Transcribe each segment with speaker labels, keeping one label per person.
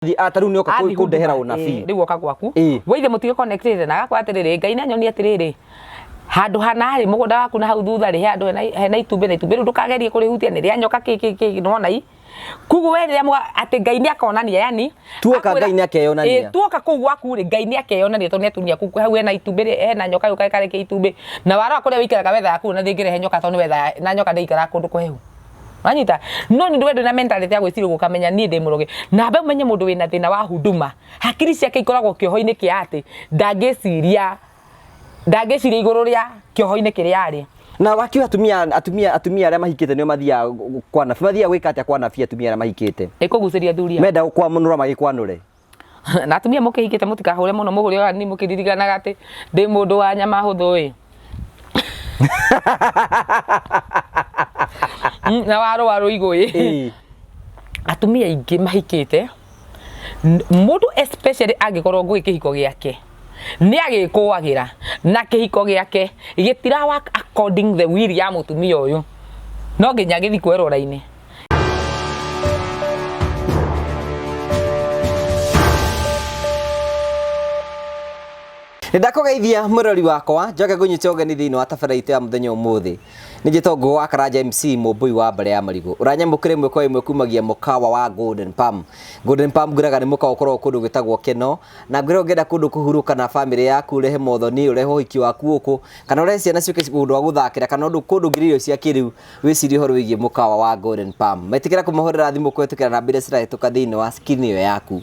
Speaker 1: Ta rĩu nĩoka
Speaker 2: Athiĩ
Speaker 1: kũndehera
Speaker 2: huduma,
Speaker 1: ũnabii.
Speaker 2: Rĩu oka gwaku. Waithe mũtige connected na agakwa atĩrĩrĩ, Ngai nĩ anyonia atĩrĩrĩ, handũ hana rĩ, mũgũnda waku na hau thutha rĩ, he handũ hena itumbĩ, na itumbĩ rĩu ndũkagerie kũrĩhutia, nĩ rĩa nyoka kĩ kĩ kĩ, nĩwona i koguo we rĩrĩa atĩ Ngai nĩ akonania, yani
Speaker 1: Tuoka Ngai nĩ akeyonania.
Speaker 2: Tuoka kũu gwaku rĩ, Ngai nĩ akeyonania tondũ nĩ atunia kũu hau hena itumbĩ rĩ, hena nyoka yũka ĩkarekia itumbĩ, na warora kũrĩa wĩikaraga wetha yaku na ndĩngĩrehe nyoka tondũ nĩ wetha na nyoka ndĩikaraga kũndũ kũhehu. Wanyita? No nĩ ndũ na mentality ya gwĩciria ũkamenya niĩ ndĩ mũroge. Na ambe ũmenye mũndũ wĩna thĩna wa huduma, hakiri ciake ikoragwo kĩoho-inĩ kĩa atĩ ndangĩciria igũrũ rĩa kĩoho-inĩ kĩrĩa arĩ.
Speaker 1: Na wakiuga atumia arĩa mahikĩte nĩo mathiaga kwa nabii, mathiaga gwĩka atĩa kwa nabii atumia arĩa mahikĩte?
Speaker 2: Ĩkũgucĩria athuri ao.
Speaker 1: Menda gũkwamunũra magĩkwanũre.
Speaker 2: Na atumia mũkĩhikĩte mũtikahũre mũno, mũhũre o hanini mũkĩririkanaga atĩ ndĩ mũndũ wa nyama hũthũ ĩ. Na wa rũa rũigũ ĩ. Atumia aingĩ mahikĩte, mũndũ especially angĩkorwo ngũĩ kĩhiko gĩake nĩ agĩkũagĩra na kĩhiko gĩake gĩtira work according the will ya mũtumia ũyũ, no nginya gĩthiĩ kwerora-inĩ.
Speaker 1: Nĩndakũgeithia mũrori wakwa, njoke ngũnyite ũgeni thĩinĩ wa tabarĩra itũ ya mũthenya ũmũthĩ. Nĩ njĩtagwo Ngũgũ wa Karanja MC, mũmbũi wa mbere ya marigũ. Ũranyamũkĩra ĩmwe kwa ĩmwe kumagia mũkawa wa Golden Palm. Golden Palm ngwĩraga nĩ mũkawa ũkoragwo kũndũ gwĩtagwo Keno, na ngwĩraga ũngĩenda kũndũ kũhurũka na bamĩrĩ yaku, ũrehe mothoni, ũrehe ũhiki waku gũkũ, kana ũrehe ciana ciũke kũndũ gwa gũthakĩra, kana ũndũ kũndũ ũngĩrĩa irio cia kĩrĩu, wĩcirie ũhoro wĩgiĩ mũkawa wa Golden Palm. Metĩkĩra kũmahũrĩra thimũ kũhetũkĩra namba iria cirahĩtũka thĩinĩ wa screen ĩyo yaku.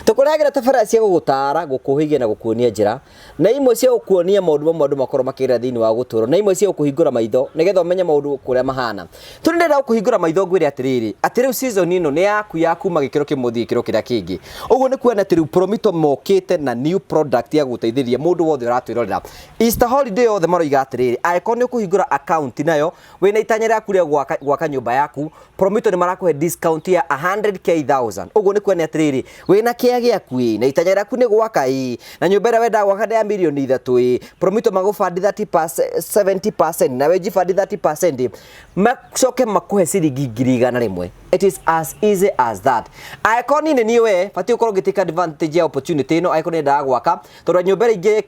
Speaker 1: Tũkũrehagĩra tabarĩra cia gũgũtaara, gũkũhĩgia na gũkuonia njĩra, na imwe cia gũkuonia maũndũ mamwe andũ makoragwo makĩgerera thĩinĩ wa gũtũũro, na imwe cia gũkũhingũra maitho nĩgetha ũmenye maũndũ kũrĩa mahana. Tondũ ndĩrenda gũkũhingũra maitho ngwĩre atĩrĩrĩ, atĩ rĩu season ĩno nĩ yaku ya kuma gĩkĩro kĩmwe ũthiĩ gĩkĩro kĩrĩa kĩngĩ. Ũguo nĩ kuona atĩ rĩu Promito mokĩte na new product ya gũgũteithĩrĩria mũndũ wothe ũratwĩrorera. Easter holiday yothe maroiga atĩrĩrĩ, angĩkorwo nĩ ũkũhingũra account nayo, wĩna itanya rĩaku rĩa gwaka nyũmba yaku, Promito nĩ marakũhe discount ya 100k thousand. Ũguo nĩ kuona atĩrĩrĩ, wĩna kĩa gĩaku ĩ, na itanya rĩaku nĩ gwaka ĩ, na nyũmba ĩrĩa wendaga gwaka nĩ ya mirioni 3 ĩ, Promito magũbandi 70% nawe njibandi 30%, macoke makũhe ciringi 100,000. It is as easy as that. Angĩkorwo niĩ nĩ niĩ we, batiĩ gũkorwo ngĩ take advantage ya opportunity ĩno angĩkorwo nĩ nyendaga gwaka, tondũ nyũmba ĩrĩa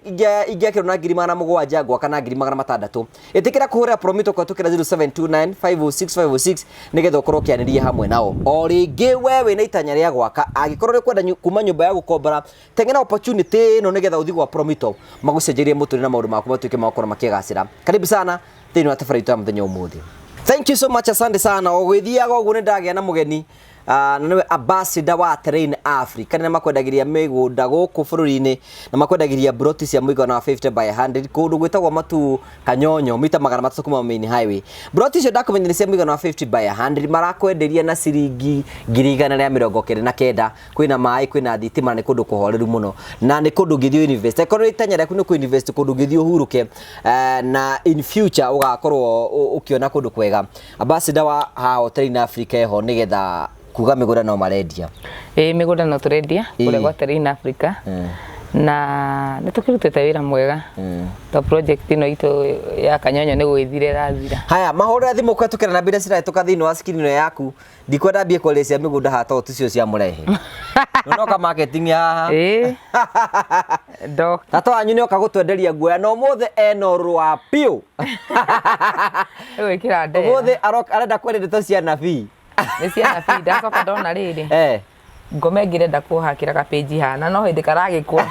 Speaker 1: ingĩakĩrwo na 700,000 ngwaka na 600,000. Ĩtĩkĩra kũhũrĩra Promito kũhetũkĩra 0729 506 506 nĩgetha ũkorwo ũkĩanĩria hamwe nao. O rĩngĩ we wĩna itanya rĩa gwaka, angĩkorwo nĩ ũkwenda kuma nyũmba ya gũkombora, teng'era opportunity ĩno nĩgetha ũthiĩ gwa Promito magũcenjerie mũtũrĩre na maũndũ maku matuĩke ma gũkorwo makĩgacĩra. Karibu sana thĩinĩ wa tabarĩra itũ ya mũthenya ũmũthĩ. Thank you so much, asante sana. O gwĩthiaga ũguo nĩ ndagĩa na mũgeni, na nĩwe ambassador wa Terrain Africa, nĩ makwendagĩria mĩgũnda gũkũ bũrũri-inĩ na makwendagĩria broti cia mũigana wa 50 by 100 kũndũ gwĩtagwo Matuu Kanyonyo, mita 300 kuma main highway. Broti icio ndakũmenya nĩ cia mũigana wa 50 by 100, marakwenderia na ciringi 199,000. Kwĩna maĩ, kwĩna thitima, na nĩ kũndũ kũhoreru mũno, na nĩ kũndũ ũngĩthiĩ invest. Angĩkorwo itanya rĩaku nĩ kũ invest kũndũ ũngĩthiĩ ũhurũke, na in future ũgakorwo ũkĩona kũndũ kwega. Ambassador wa haha Terrain Africa eho nĩgetha kuga mĩgũnda no marendia.
Speaker 2: Ĩĩ, mĩgũnda no tũrendia kũrĩa gwa Terrain Africa, na nĩ tũkĩrutĩte wĩra mwega to project ĩno itũ ya Kanyonyo nĩ gwĩthira ĩrathira.
Speaker 1: Haya, mahũrĩra thimũ kũhetũkĩra namba iria cirahĩtũka thĩinĩ wa screen ĩno yaku. Ndikwenda mbie kwaria cia mĩgũnda haha tondũ ticio cia mũrehe. Nĩũroka marketing haha.
Speaker 2: Ĩĩ. Ndoka.
Speaker 1: Tata wanyu nĩoka gũtwenderia nguoya na ũmũthĩ ena ũrũrũ wa piũ.
Speaker 2: Gwĩkĩra ndera.
Speaker 1: Ũmũthĩ arenda kwaria ndeto cia nabii.
Speaker 2: Nĩ cia nabii, ndacoka ndona rĩrĩ. Ngome ngĩrenda kũhakĩra kapĩnji haha no hĩndĩ karagĩkwo.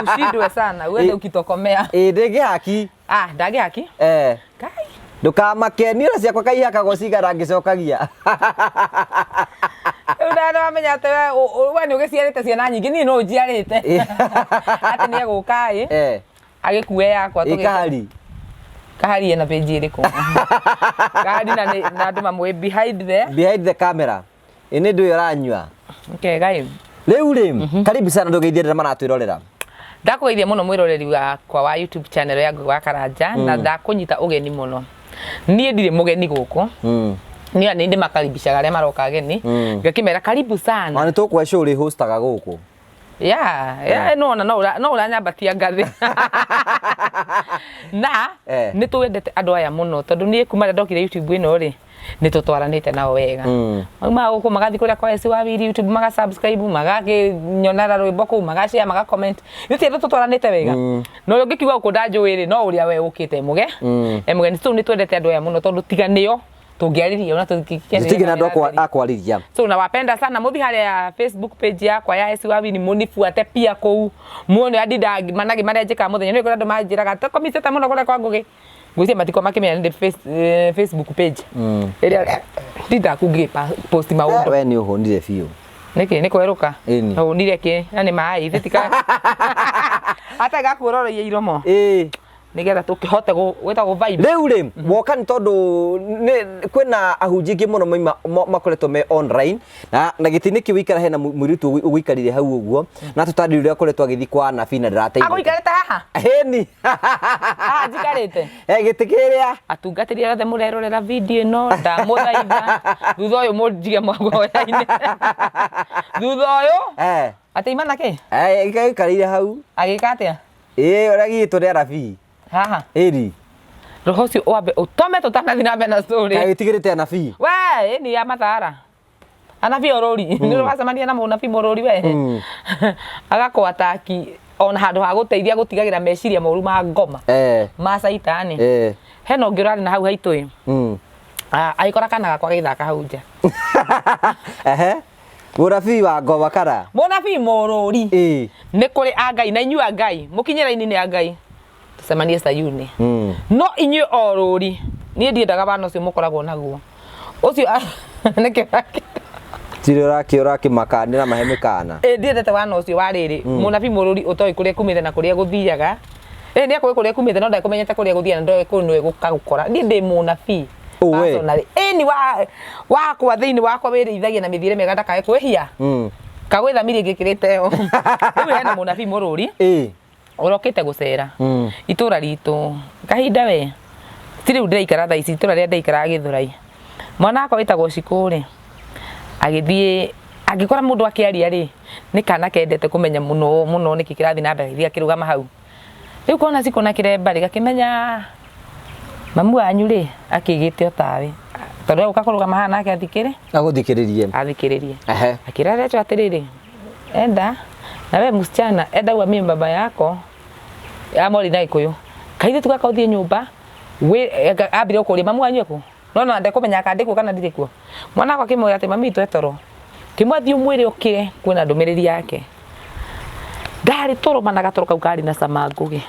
Speaker 2: Ushindwe sana, uende ukitokomea.
Speaker 1: Ĩ ndĩngĩhaki.
Speaker 2: Ah, ndangĩhaki? Kai.
Speaker 1: Ndũkamake, niĩ ona ciakwa kaihakagwo cigana ngĩcokagia.
Speaker 2: Rĩu nda wamenya atĩ we nĩ ũgĩciarĩte ciana nyingĩ, niĩ no ũnjiarĩte. Atĩ nĩ egũka ĩ. Agĩkue yakwa
Speaker 1: tũgĩte. Kahari.
Speaker 2: Kahari ena page ĩrĩkũ? Kahari na na andũ mamũĩ behind the
Speaker 1: Behind the camera. Ĩ nĩ ndũĩ ũranyua.
Speaker 2: Okay, gai.
Speaker 1: Rĩu rĩ, karibu sana ndũgeithie arĩa maratwĩrorera.
Speaker 2: Ndakũgeithia mũno mwĩroreri wakwa wa YouTube channel ya Ngũgĩ wa Karanja, na ndakũnyita ũgeni mũno. Niĩ ndirĩ mũgeni gũkũ. Niĩ nĩ ndĩmakaribishaga arĩa maroka ageni. Ngakĩmera karibu sana.
Speaker 1: Ona nĩ tũkũhe show ũrĩ hostaga gũkũ.
Speaker 2: Ya, no ona no ũranyambatia ngathĩ na nĩ twendete andũ aya mũno tondũ niĩ kuma rĩrĩa ndokire YouTube ĩno rĩ, nĩ tũtwaranĩte nao wega. Maumaga gũkũ magathiĩ kũrĩa kwa Esi wa Wili YouTube, maga subscribe, magakĩnyonera rwĩmbo kũu, maga share, maga comment. Nĩ ti andũ tũtwaranĩte wega. Na ũrĩa ũngĩkiuga gũkũ ndanjũĩ rĩ, no ũrĩa we ũkĩte mũge e mũgeni. So nĩ twendete andũ aya mũno tondũ tiga nĩo tũngĩarĩria ona tũtingĩkĩarĩria.
Speaker 1: Tũtingĩ na andũ akwarĩria.
Speaker 2: So nawapenda sana, muthi haria Facebook page yakwa ya Esi wa Wini, munifuate pia kũu, muone andinda managi marĩa njĩkaga mũthenya. Nĩ kũrĩ andũ manjĩraga tũkomicĩte mũno kũrĩa kwa Ngũgĩ, ngwĩciria matikwa makĩmenya nĩ Facebook page ĩrĩa ndindaga kũu ngĩgĩ post maũndũ.
Speaker 1: We nĩ ũhũnire biũ.
Speaker 2: Nĩkĩ nĩ kwerũka?
Speaker 1: Ĩni.
Speaker 2: Hũnire kĩ na nĩ maĩ ithe tika atarĩ gakuororoia iromo nĩgetha tũkĩhote gwĩtagwo vibe.
Speaker 1: Rĩu rĩ, woka nĩ tondũ kwĩna ahunjia aingĩ mũno maima makoretwo me online na gĩtĩ-inĩ kĩu wĩikara hena mũirĩtu ũgũikarire hau ũguo na tũtandĩ ũrĩa akoretwo agĩthiĩ kwa anabii na ndĩrateithĩka.
Speaker 2: Agũikarĩte haha?
Speaker 1: Ĩni.
Speaker 2: Haha njikarĩte?
Speaker 1: Gĩtĩ kĩrĩa.
Speaker 2: Atungatĩri arĩa othe mũrerorera video ĩno, ndamũthaitha thutha ũyũ mũnjige mahoya-inĩ thutha ũyũ. Atĩ imana kĩ?
Speaker 1: Aikarĩire hau.
Speaker 2: Agĩka atĩa?
Speaker 1: Ĩĩ, ũrĩa gĩtwo nĩ anabii.
Speaker 2: Haha.
Speaker 1: Ĩri.
Speaker 2: Roho ũcio wambe ũtome tũtanathiĩ na mbere na story.
Speaker 1: Kaĩ wĩtigĩrĩte anabii?
Speaker 2: We, ĩni ya mathara. Anabii orũri. Nĩ ũracemania na mũnabii mũrũri we. Agakũ-ataki ona handũ ha gũteithia gũtigagĩra meciria moru ma ngoma. Ma caitani. Hena ũngĩ ũrarĩ na hau haitũ ĩ. Agĩkora kana gakwa gagĩthaka hau nja.
Speaker 1: Ehe. Mũnabii wa ngoma kana?
Speaker 2: Mũnabii mũrũri. Nĩ kũrĩ a Ngai na inyuĩ a Ngai. Mũkinye raini-inĩ ya Ngai. Tũcemanie Sayuni. No inyuĩ orũri, niĩ ndiendaga wana ũcio mũkoragwo naguo. Ũcio nĩkĩo
Speaker 1: Tirĩ ũrakĩmakanĩra mahe mĩkana.
Speaker 2: Ĩ, ndiendete wana ũcio wa rĩrĩ. Mũnabii mũrũri ũtoĩ kũrĩa kumĩte na kũrĩa gũthiaga. Ĩ, nĩ akũĩ kũrĩa kumĩte no ndekũmenyete kũrĩa gũthiaga na ndoĩ kũu nĩwe gũkagũkora. Niĩ ndĩ mũnabii. Personally. Ĩ, ni wakwa thĩinĩ wakwa wĩrĩithagia na mĩthiĩre mĩega ndakae kwĩhia. Kagwĩ thamiri ĩngĩkĩrĩte ĩyo. Rĩu hena mũnabii mũrũri. Ũrokĩte gũcera itũra ritũ kahinda we ti rĩu ndĩraikara thaa ici, itũra rĩrĩa ndĩraikaraga Gĩthũrai. Mwana wakwa wĩtagwo Cikũ rĩ, agĩthiĩ angĩkora mũndũ akĩaria rĩ, nĩ kana kendete kũmenya mũno mũno nĩkĩ kĩrathiĩ na mbere, agĩthiĩ akĩrũgama hau. Rĩu kona Cikũ na kĩremba rĩ, gakĩmenya mamu wanyu rĩ akĩgĩte o tawe, tondũ egũka kũrũgama haha nake athikĩrĩ
Speaker 1: Agũthikĩrĩrie.
Speaker 2: Athikĩrĩrie. Akĩra Rachel atĩrĩrĩ, enda na we msichana, enda uambie baba yako amori na Gĩkũyũ kairĩtu gaka ũthiĩ nyũmba ambire gũkũria mamu wanyu ekũ, no na ndekũmenya kana ndĩkuo kana ndirĩ kuo. Mwana wakwa akĩmwĩra atĩ mami witũ e toro, kĩmwĩra thiĩ ũmwĩre ũkĩre kwĩna ndũmĩrĩri yake. Ndarĩ toro mana gatoro kau karĩ na cama Ngũgĩ.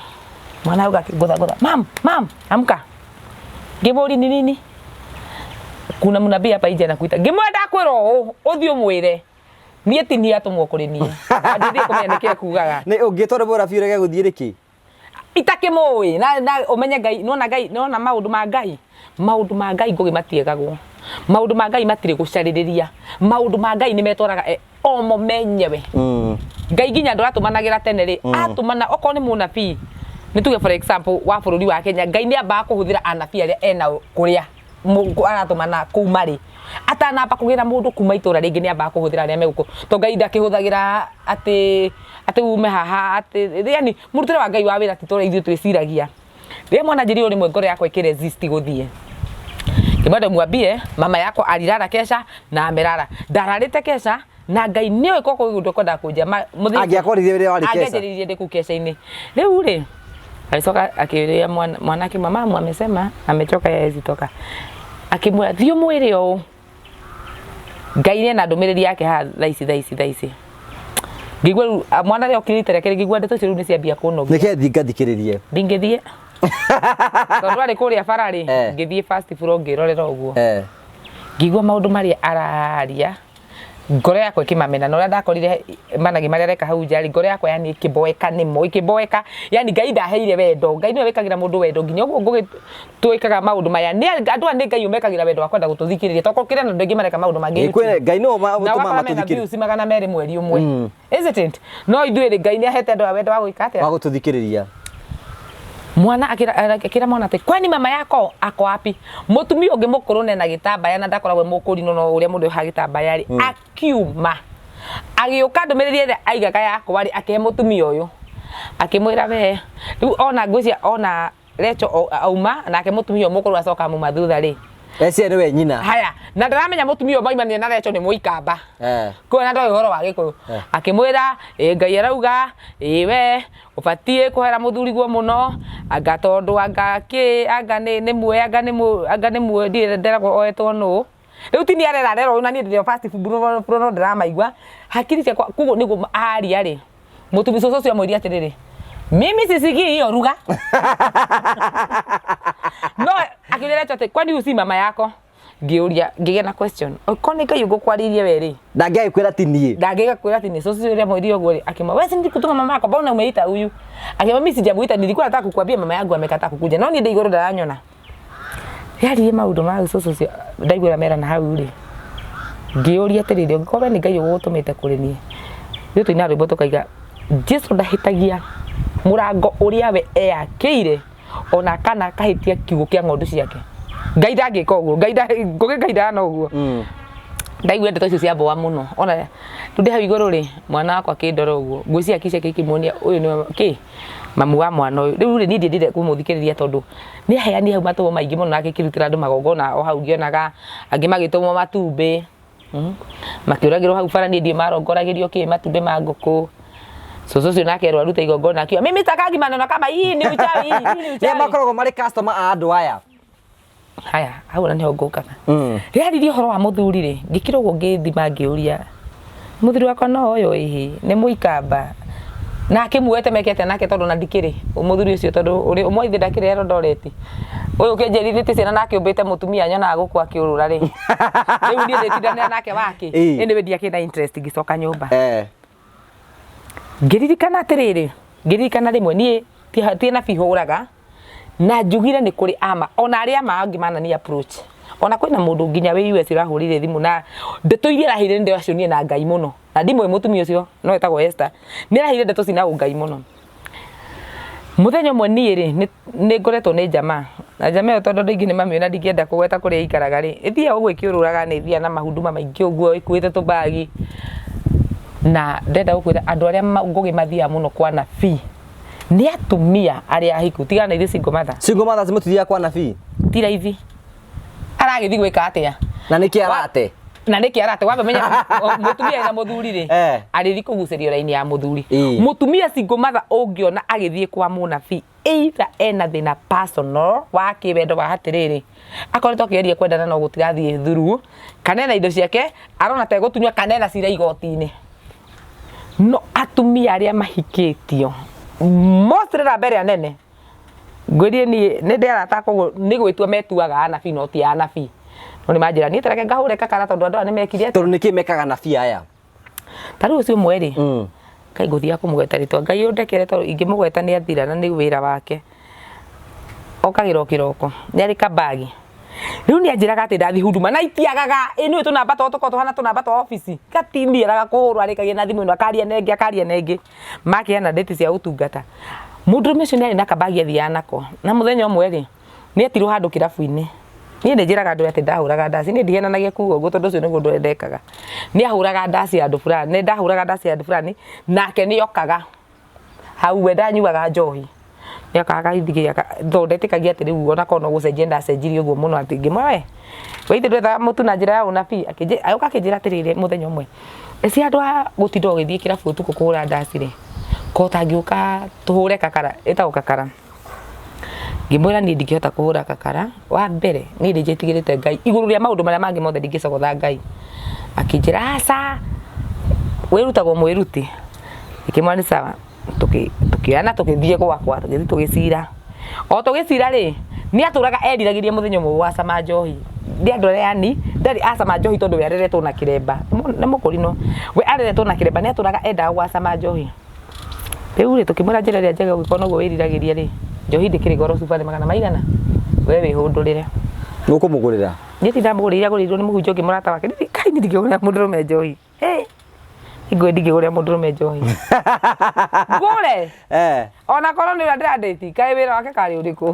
Speaker 2: Mwana auga akĩngũthangũtha, mam mam amka. Ngĩmũria ni nini? Kuna mũnabii hapa nje anakuita. Ngĩmwĩra ndakwĩra ũũ ũthiĩ ũmwĩre niĩ ti niĩ atũmwo kũrĩ niĩ. Ndithiĩ kũmenya nĩkĩ ekugaga.
Speaker 1: Nĩ ũngĩtwo nĩ mũnabii ũrege gũthiĩ nĩkĩ?
Speaker 2: Itakĩmũĩ na ũmenye Ngai, nĩwona Ngai, nĩwona maũndũ ma Ngai, maũndũ ma Ngai Ngũgĩ matiegagwo, maũndũ ma Ngai matirĩ gũcarĩrĩria, maũndũ ma Ngai nĩmetwaraga omo menyewe. Ngai nginya andũ aratũmanagĩra tene rĩ, atũmana okorwo nĩ mũnabii, nĩ tuge for example wa bũrũri wa Kenya, Ngai nĩ ambaga kũhũthĩra anabii arĩa enao kũrĩa aratũmana kũu marĩ. Atanamba kũgĩra mũndũ kuma itũra rĩngĩ nĩ ambaga kũhũthĩra arĩa me gũkũ. Tondũ Ngai ndakĩhũthagĩra atĩ ume haha atĩ yani mũrutĩre wa Ngai wa wĩra ti ta ũrĩa ithuĩ twĩciragia. Rĩrĩa mwana anjĩrire ũũ rĩmwe ngoro yakwa ĩkĩ resist gũthiĩ. Ngĩmwenda mwambie mama yakwa alilala kesha na amelala. Ndararĩte kesha na Ngai nĩoĩ koko ũndũ ekwendaga kũnjĩra. Mũthenya
Speaker 1: Angĩakorire rĩrĩa warĩ kesha.
Speaker 2: Angĩanjĩrĩirie ndĩ kũu kesha-inĩ. Rĩu rĩ, agĩcoka akĩũria mwanake mamamu amesema amechoka yeye hawezi toka. Akĩmwĩra thiĩ ũmwĩre ũũ Ngai ena ndũmĩrĩri yake haha thaa ici thaa ici thaa ici. Ngĩigua rĩu, mwana rĩrĩa okire rita rĩa kerĩ ngĩigua ndeto icio rĩu nĩ ciambia kũnogia.
Speaker 1: Nĩkĩ thiĩ ngathikĩrĩrie?
Speaker 2: Ndingĩthiĩ. Tondũ arĩ kũrĩa bara rĩ, ngĩthiĩ first floor ngĩrorera ũguo. Ngĩigua maũndũ marĩa araria, ngoro yakwa ĩkĩmamena, na ũrĩa ndakorire managĩ marĩa areka hau nja rĩ, ngoro yakwa yani ĩkĩboeka nĩmo, ĩkĩboeka, yani Ngai ndaheire wendo, Ngai nĩwe wĩkagĩra mũndũ wendo, nginya ũguo Ngũgĩ twĩkaga maũndũ maya, nĩ andũ aya nĩ Ngai ũmekagĩra wendo wa kwenda gũtũthikĩrĩria, tondũ kũrĩ na andũ aingĩ mareka maũndũ mangĩ
Speaker 1: Ĩ, kwĩ
Speaker 2: YouTube.
Speaker 1: Ngai nĩwe
Speaker 2: Na
Speaker 1: ũtũmaga
Speaker 2: ũgakora mena
Speaker 1: matũthikĩrĩrie.
Speaker 2: views 200 mweri ũmwe. Isn't it? No ithuĩ rĩ, Ngai nĩ ahete andũ aya wendo wa gwĩka atĩa?
Speaker 1: Wa gũtũthikĩrĩria.
Speaker 2: Mwana akĩra mwana atĩ kwani mama yako ako wapi? Mũtumia ũngĩ mũkũrũ nena gĩtambaya na ndakoragwo e mũkũrinũ no ũrĩa mũndũ ohaga gĩtambaya rĩ, akiuma. Agĩũka ndũmĩrĩri ĩrĩa aigaga yakwa rĩ, akĩhe mũtumia ũyũ. Akĩmwĩra we, rĩu ona ngwĩciria ona Recho auma nake mũtumia ũyũ mũkũrũ acoka muma thutha rĩ.
Speaker 1: Eciria nĩwe nyina.
Speaker 2: Haya, na ndaramenya mũtumia ũyũ maimanire na Recho nĩ mũikamba. Koguo na ndoĩ ũhoro wa gĩkũyũ. Akĩmwĩra, ĩ Ngai arauga, ĩ we ũbatiĩ kũhera mũthuriguo mũno, anga tondũ anga kĩ, anga nĩ muoe, anga nĩ anga nĩ muoe, ndirĩ nderagwo oetwo nũ. Rĩu ti niĩ arera arera ũyũ na niĩ ndĩrĩ o first floor no ndĩramaigua. Hakiri ciakwa koguo nĩguo aria rĩ, mũtumia cũcũ ũcio amwĩrire atĩrĩrĩ, mimi sisikii hiyo lugha. No akĩmwĩra atĩ kwani huyu si mama yako? Ngĩũria, ngĩgĩa na question. Okorwo nĩ Ngai ũgũkwarĩirie we rĩ,
Speaker 1: Ndangĩagĩkwĩra ti niĩ.
Speaker 2: Ndangĩgakwĩra atĩ nĩ cũcũ ũrĩa mwĩrire ũguo rĩ, akĩmwĩra wewe si nilikutuma mama yako, mbona umeita huyu? Akĩmwĩra mimi sijamuita, nilikuwa nataka kukuambia mama yangu amekataa kukuja. No niĩ ndĩ igũrũ ndaranyona. Yaririe maũndũ ma cũcũ ũcio ndaiguĩra merana hau rĩ, ngĩũria atĩrĩrĩ, ũngĩkorwo we nĩ Ngai ũgũgũtũmĩte kũrĩ niĩ, ithuĩ tũinaga rwĩmbo tũkaiga Jesu ndahĩtagia mũrango ũrĩa we eyakĩire ona kana akahĩtia kiugũ kĩa ng'ondu ciake. Ngai ndangĩka ũguo, Ngai ngũgĩ Ngai ndahana ũguo. Ndaigua ndeto icio cia mboa mũno ona rĩu ndĩ hau igũrũ rĩ, mwana wakwa akĩndora ũguo, ngwĩciria hakiri ciake ikĩmuonia ũyũ nĩwe kĩ mamu wa mwana ũyũ. Rĩu rĩ niĩ ndiendire kũmũthikĩrĩria tondũ nĩ aheanire hau matũmwo maingĩ mũno na agĩkĩrutĩra andũ magongona o hau ngĩonaga, angĩ magĩtũmwo matumbĩ, makĩũragĩrwo hau bara niĩ ndiũĩ marongoragĩrio kĩ matumbĩ ma ngũkũ. Cũcũ ũcio nake erwo arute igongona akiuga mimi sitakangi maneno kama hii ni uchawi, hii ni
Speaker 1: Nĩa
Speaker 2: uchawi.
Speaker 1: makoragwo marĩ customer a andũ aya.
Speaker 2: Haya, hau ona nĩho ngũkaga. Rĩaririe ũhoro wa mũthuri rĩ, ngĩkira ũguo ngĩthima ngĩũria, mũthuri wakwa no ũyũ ĩhĩ, nĩ mũikamba. Na akĩmuoete meke atĩa nake tondũ ona ndikĩrĩ, mũthuri ũcio tondũ ũmũthĩ ndakĩrĩ Eldoret. Ũyũ ũkĩnjiarithĩtie ciana na akĩũmbĩte mũtumia nyonaga gũkũ akĩũrũra rĩ. Rĩu niĩ ndĩtindanĩra nake wakĩ? Anyway ndiakĩrĩ na interest ngĩcoka nyũmba. Ngĩririkana atĩrĩrĩ, ngĩririkana rĩmwe niĩ ti anabii hũraga, na njugire nĩ kũrĩ ama, ona arĩa ama angĩ manani approach. Ona kwĩna mũndũ nginya wĩ US ũrahũrĩire thimũ na ndeto iria araheire nĩ ndĩracionire na Ngai mũno. Na ndimũĩ mũtumia ũcio, no etagwo Esther. Nĩ araheire ndeto cina ũngai mũno. Mũthenya ũmwe niĩ rĩ, nĩ ngoretwo nĩ jamaa. Na jamaa ĩyo tondũ andũ aingĩ nĩ mamĩũĩ na ndingĩenda kũgweta kũrĩa ĩikaraga rĩ, ĩthiaga ũguo ĩkĩũrũraga nĩ ĩthiaga na mahuduma maingĩ ũguo ĩkuĩte tũbagi. Na ndĩrenda gũkwĩra andũ arĩa ngũgĩ mathiaga mũno kwa nabii nĩ atumia arĩa ahiku, tigana na ithuĩ single mother.
Speaker 1: Single mothers mũtithiaga kwa nabii?
Speaker 2: Ti raithi. Aragĩthiĩ gwĩka atĩa?
Speaker 1: Na nĩkĩ arate?
Speaker 2: Na nĩkĩ arate? Wamba menya mũtumia ena mũthuri rĩ, arĩthiĩ kũgucĩrio raini ya mũthuri. Mũtumia single mother ũngĩona agĩthiĩ kwa mũnabii, either ena thĩna personal wa kĩwendo wa atĩrĩrĩ, akoretwo akĩgeria kwendana no gũtirathiĩ through, kana ena indo ciake arona ta egũtunywo, kana ena cira igoti-inĩ. No atumia arĩa mahikĩtio mostly namba ĩrĩa nene, ngwĩrie niĩ nĩ ndĩ arata koguo nĩ gwĩtua metuaga anabii no ti anabii. No nĩ manjĩra niĩ ta reke ngahũre kakara tondũ andũ aya nĩ mekire atĩa.
Speaker 1: Tondũ nĩkĩ mekaga anabii aya?
Speaker 2: Ta rĩu ũcio ũmwe rĩ, Ngai ngũthiaga kũmũgweta rĩtwa, Ngai ũndekere tondũ ingĩmũgweta nĩ athira na nĩ wĩra wake. Okagĩra o kĩroko, nĩ arĩ kabagi. Rĩu nĩ anjĩraga atĩ ndathi huduma na itiagaga, ĩ nĩũĩ tũnamba twao tũkoragwo tũhana tũnamba twa obici, gatiniaraga kũhũrwo arĩkagia na thimũ ĩno akaria na ĩngĩ akaria na ĩngĩ, makeana date cia ũtungata. Mũndũrũme ũcio nĩ arĩ na kabagi athiaga nako, na mũthenya ũmwe rĩ, nĩ etirwo handũ kĩrabu-inĩ. Niĩ nĩ njĩraga andũ atĩ ndahũraga ndaci, niĩ ndihenanagia kuga ũguo tondũ ũcio nĩguo ũndũ ndekaga. Nĩ ahũraga ndaci handũ fulani, nĩ ndahũraga ndaci handũ fulani, nake nĩ okaga hau we ndanyuaga njohi. Nĩ okaga akathikĩrĩria tondũ ndetĩkagia atĩ rĩu ona korwo no gũcenjia ndacenjirie ũguo mũno atĩ ngĩmwĩra we, we ithe ndwethaga mũtu na njĩra ya ũnabii? Agĩũka akĩnjĩra atĩrĩrĩ mũthenya ũmwe, eci handũ ha gũtinda ũgĩthiĩ kĩrabu ũtukũ kũhũra ndaci rĩ, ko ũtangĩũka tũhũre kakara, ĩtagwo kakara. Ngĩmwĩra niĩ ndingĩhota kũhũra kakara, wa mbere niĩ nĩ njĩtigĩrĩte Ngai, igũrũ rĩa maũndũ marĩa mangĩ mothe ndingĩcogotha Ngai. Akĩnjĩra aca, wĩrutagwo mwĩruti. Ngĩkĩmwĩra nĩ sawa, tũkĩoyana tũgĩthiĩ gwakwa, tũgĩthiĩ tũgĩcira. O tũgĩcira rĩ, nĩ atũraga eriragĩria mũthenya ũmwe gũgacama njohi. Nĩ andũ arĩa yani ndarĩ acama njohi tondũ we areretwo na kĩremba, nĩ mũkũrinũ, we areretwo na kĩremba nĩ atũraga endaga gũgacama njohi. Rĩu rĩ, tũkĩmwĩra njĩra ĩrĩa njega ũngĩkorwo noguo wĩriragĩria rĩ, njohi ndĩkĩrĩ goro cuba nĩ magana maigana? We wĩhũndũrĩre.
Speaker 1: Nĩũkũmũgũrĩra?
Speaker 2: Niĩ ti ndamũgũrĩire agũrĩirwo nĩ mũhunjia ũngĩ mũrata wake. Kai niĩ ndingĩgũrĩra mũndũrũme njohi. Hĩ! Niĩ ndingĩgũrĩra mũndũrũme njohi. Ngũre? Ona korwo nĩ ũrĩa ndĩra date, kaĩ wĩra wake karĩ ũrĩkũ?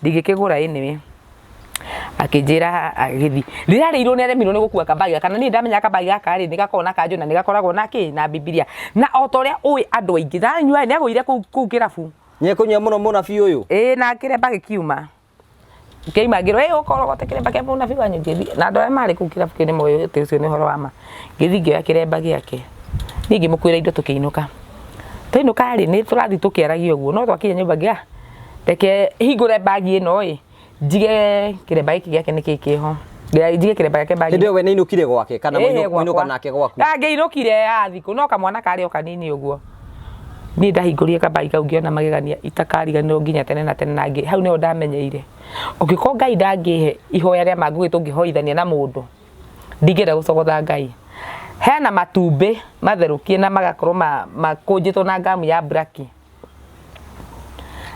Speaker 2: Ndingĩkĩgũra anyway. Akĩnjĩra agĩthiĩ rĩrĩa arĩirwo nĩ aremirwo nĩ gũkua kabagi gaka, na niĩ ndamenya kabagi gaka rĩ nĩ gakoragwo na kanjũ na nĩ gakoragwo na kĩ na Bibilia, na o ta ũrĩa ũĩ andũ aingĩ ndanyua nĩ agũire kũu kũu kĩrabu.
Speaker 1: Nĩekũnyua mũno mũnabii ũyũ.
Speaker 2: Ĩĩ, na kĩremba gĩkiuma ngĩima ngĩrwo ĩ ũkorogote kĩremba kĩa mũnabii wanyu. Ngĩthiĩ na andũ arĩa marĩ kũu kĩrabu kĩu nĩ moĩ atĩ ũcio nĩ ũhoro wa ma. Ngĩthiĩ ngĩoya kĩremba gĩake, niĩ ngĩmũkuĩra indo tũkĩinũka. Twainũka rĩ, nĩ tũrathiĩ tũkĩaragia ũguo, no twakinya nyũmba ngĩuga reke hingũre bagi ĩno ĩ, njige kĩremba gĩkĩ gĩake nĩkĩ kĩho, njige kĩremba gĩake bagi.
Speaker 1: Hĩndĩ ĩyo we nĩainũkire gwake kana
Speaker 2: Ĩĩ, gwakwa.
Speaker 1: mũinũka nake gwaku?
Speaker 2: Ah, ngĩinũkire ya thikũ no kamwana karĩ o kanini ũguo. Niĩ ndahingũrire kabagi kau ngĩona magegania itakariganĩrwo nginya tene na tene, na ngĩ hau nĩho ndamenyeire ũngĩkorwo Ngai ndangĩhe ihoya rĩa mangũgĩ tũngĩhoithania na mũndũ, ndingĩenda gũcogotha Ngai. Hena matumbĩ matherũkie na magakorwo makũnjĩtwo na ngamu ya mburaki,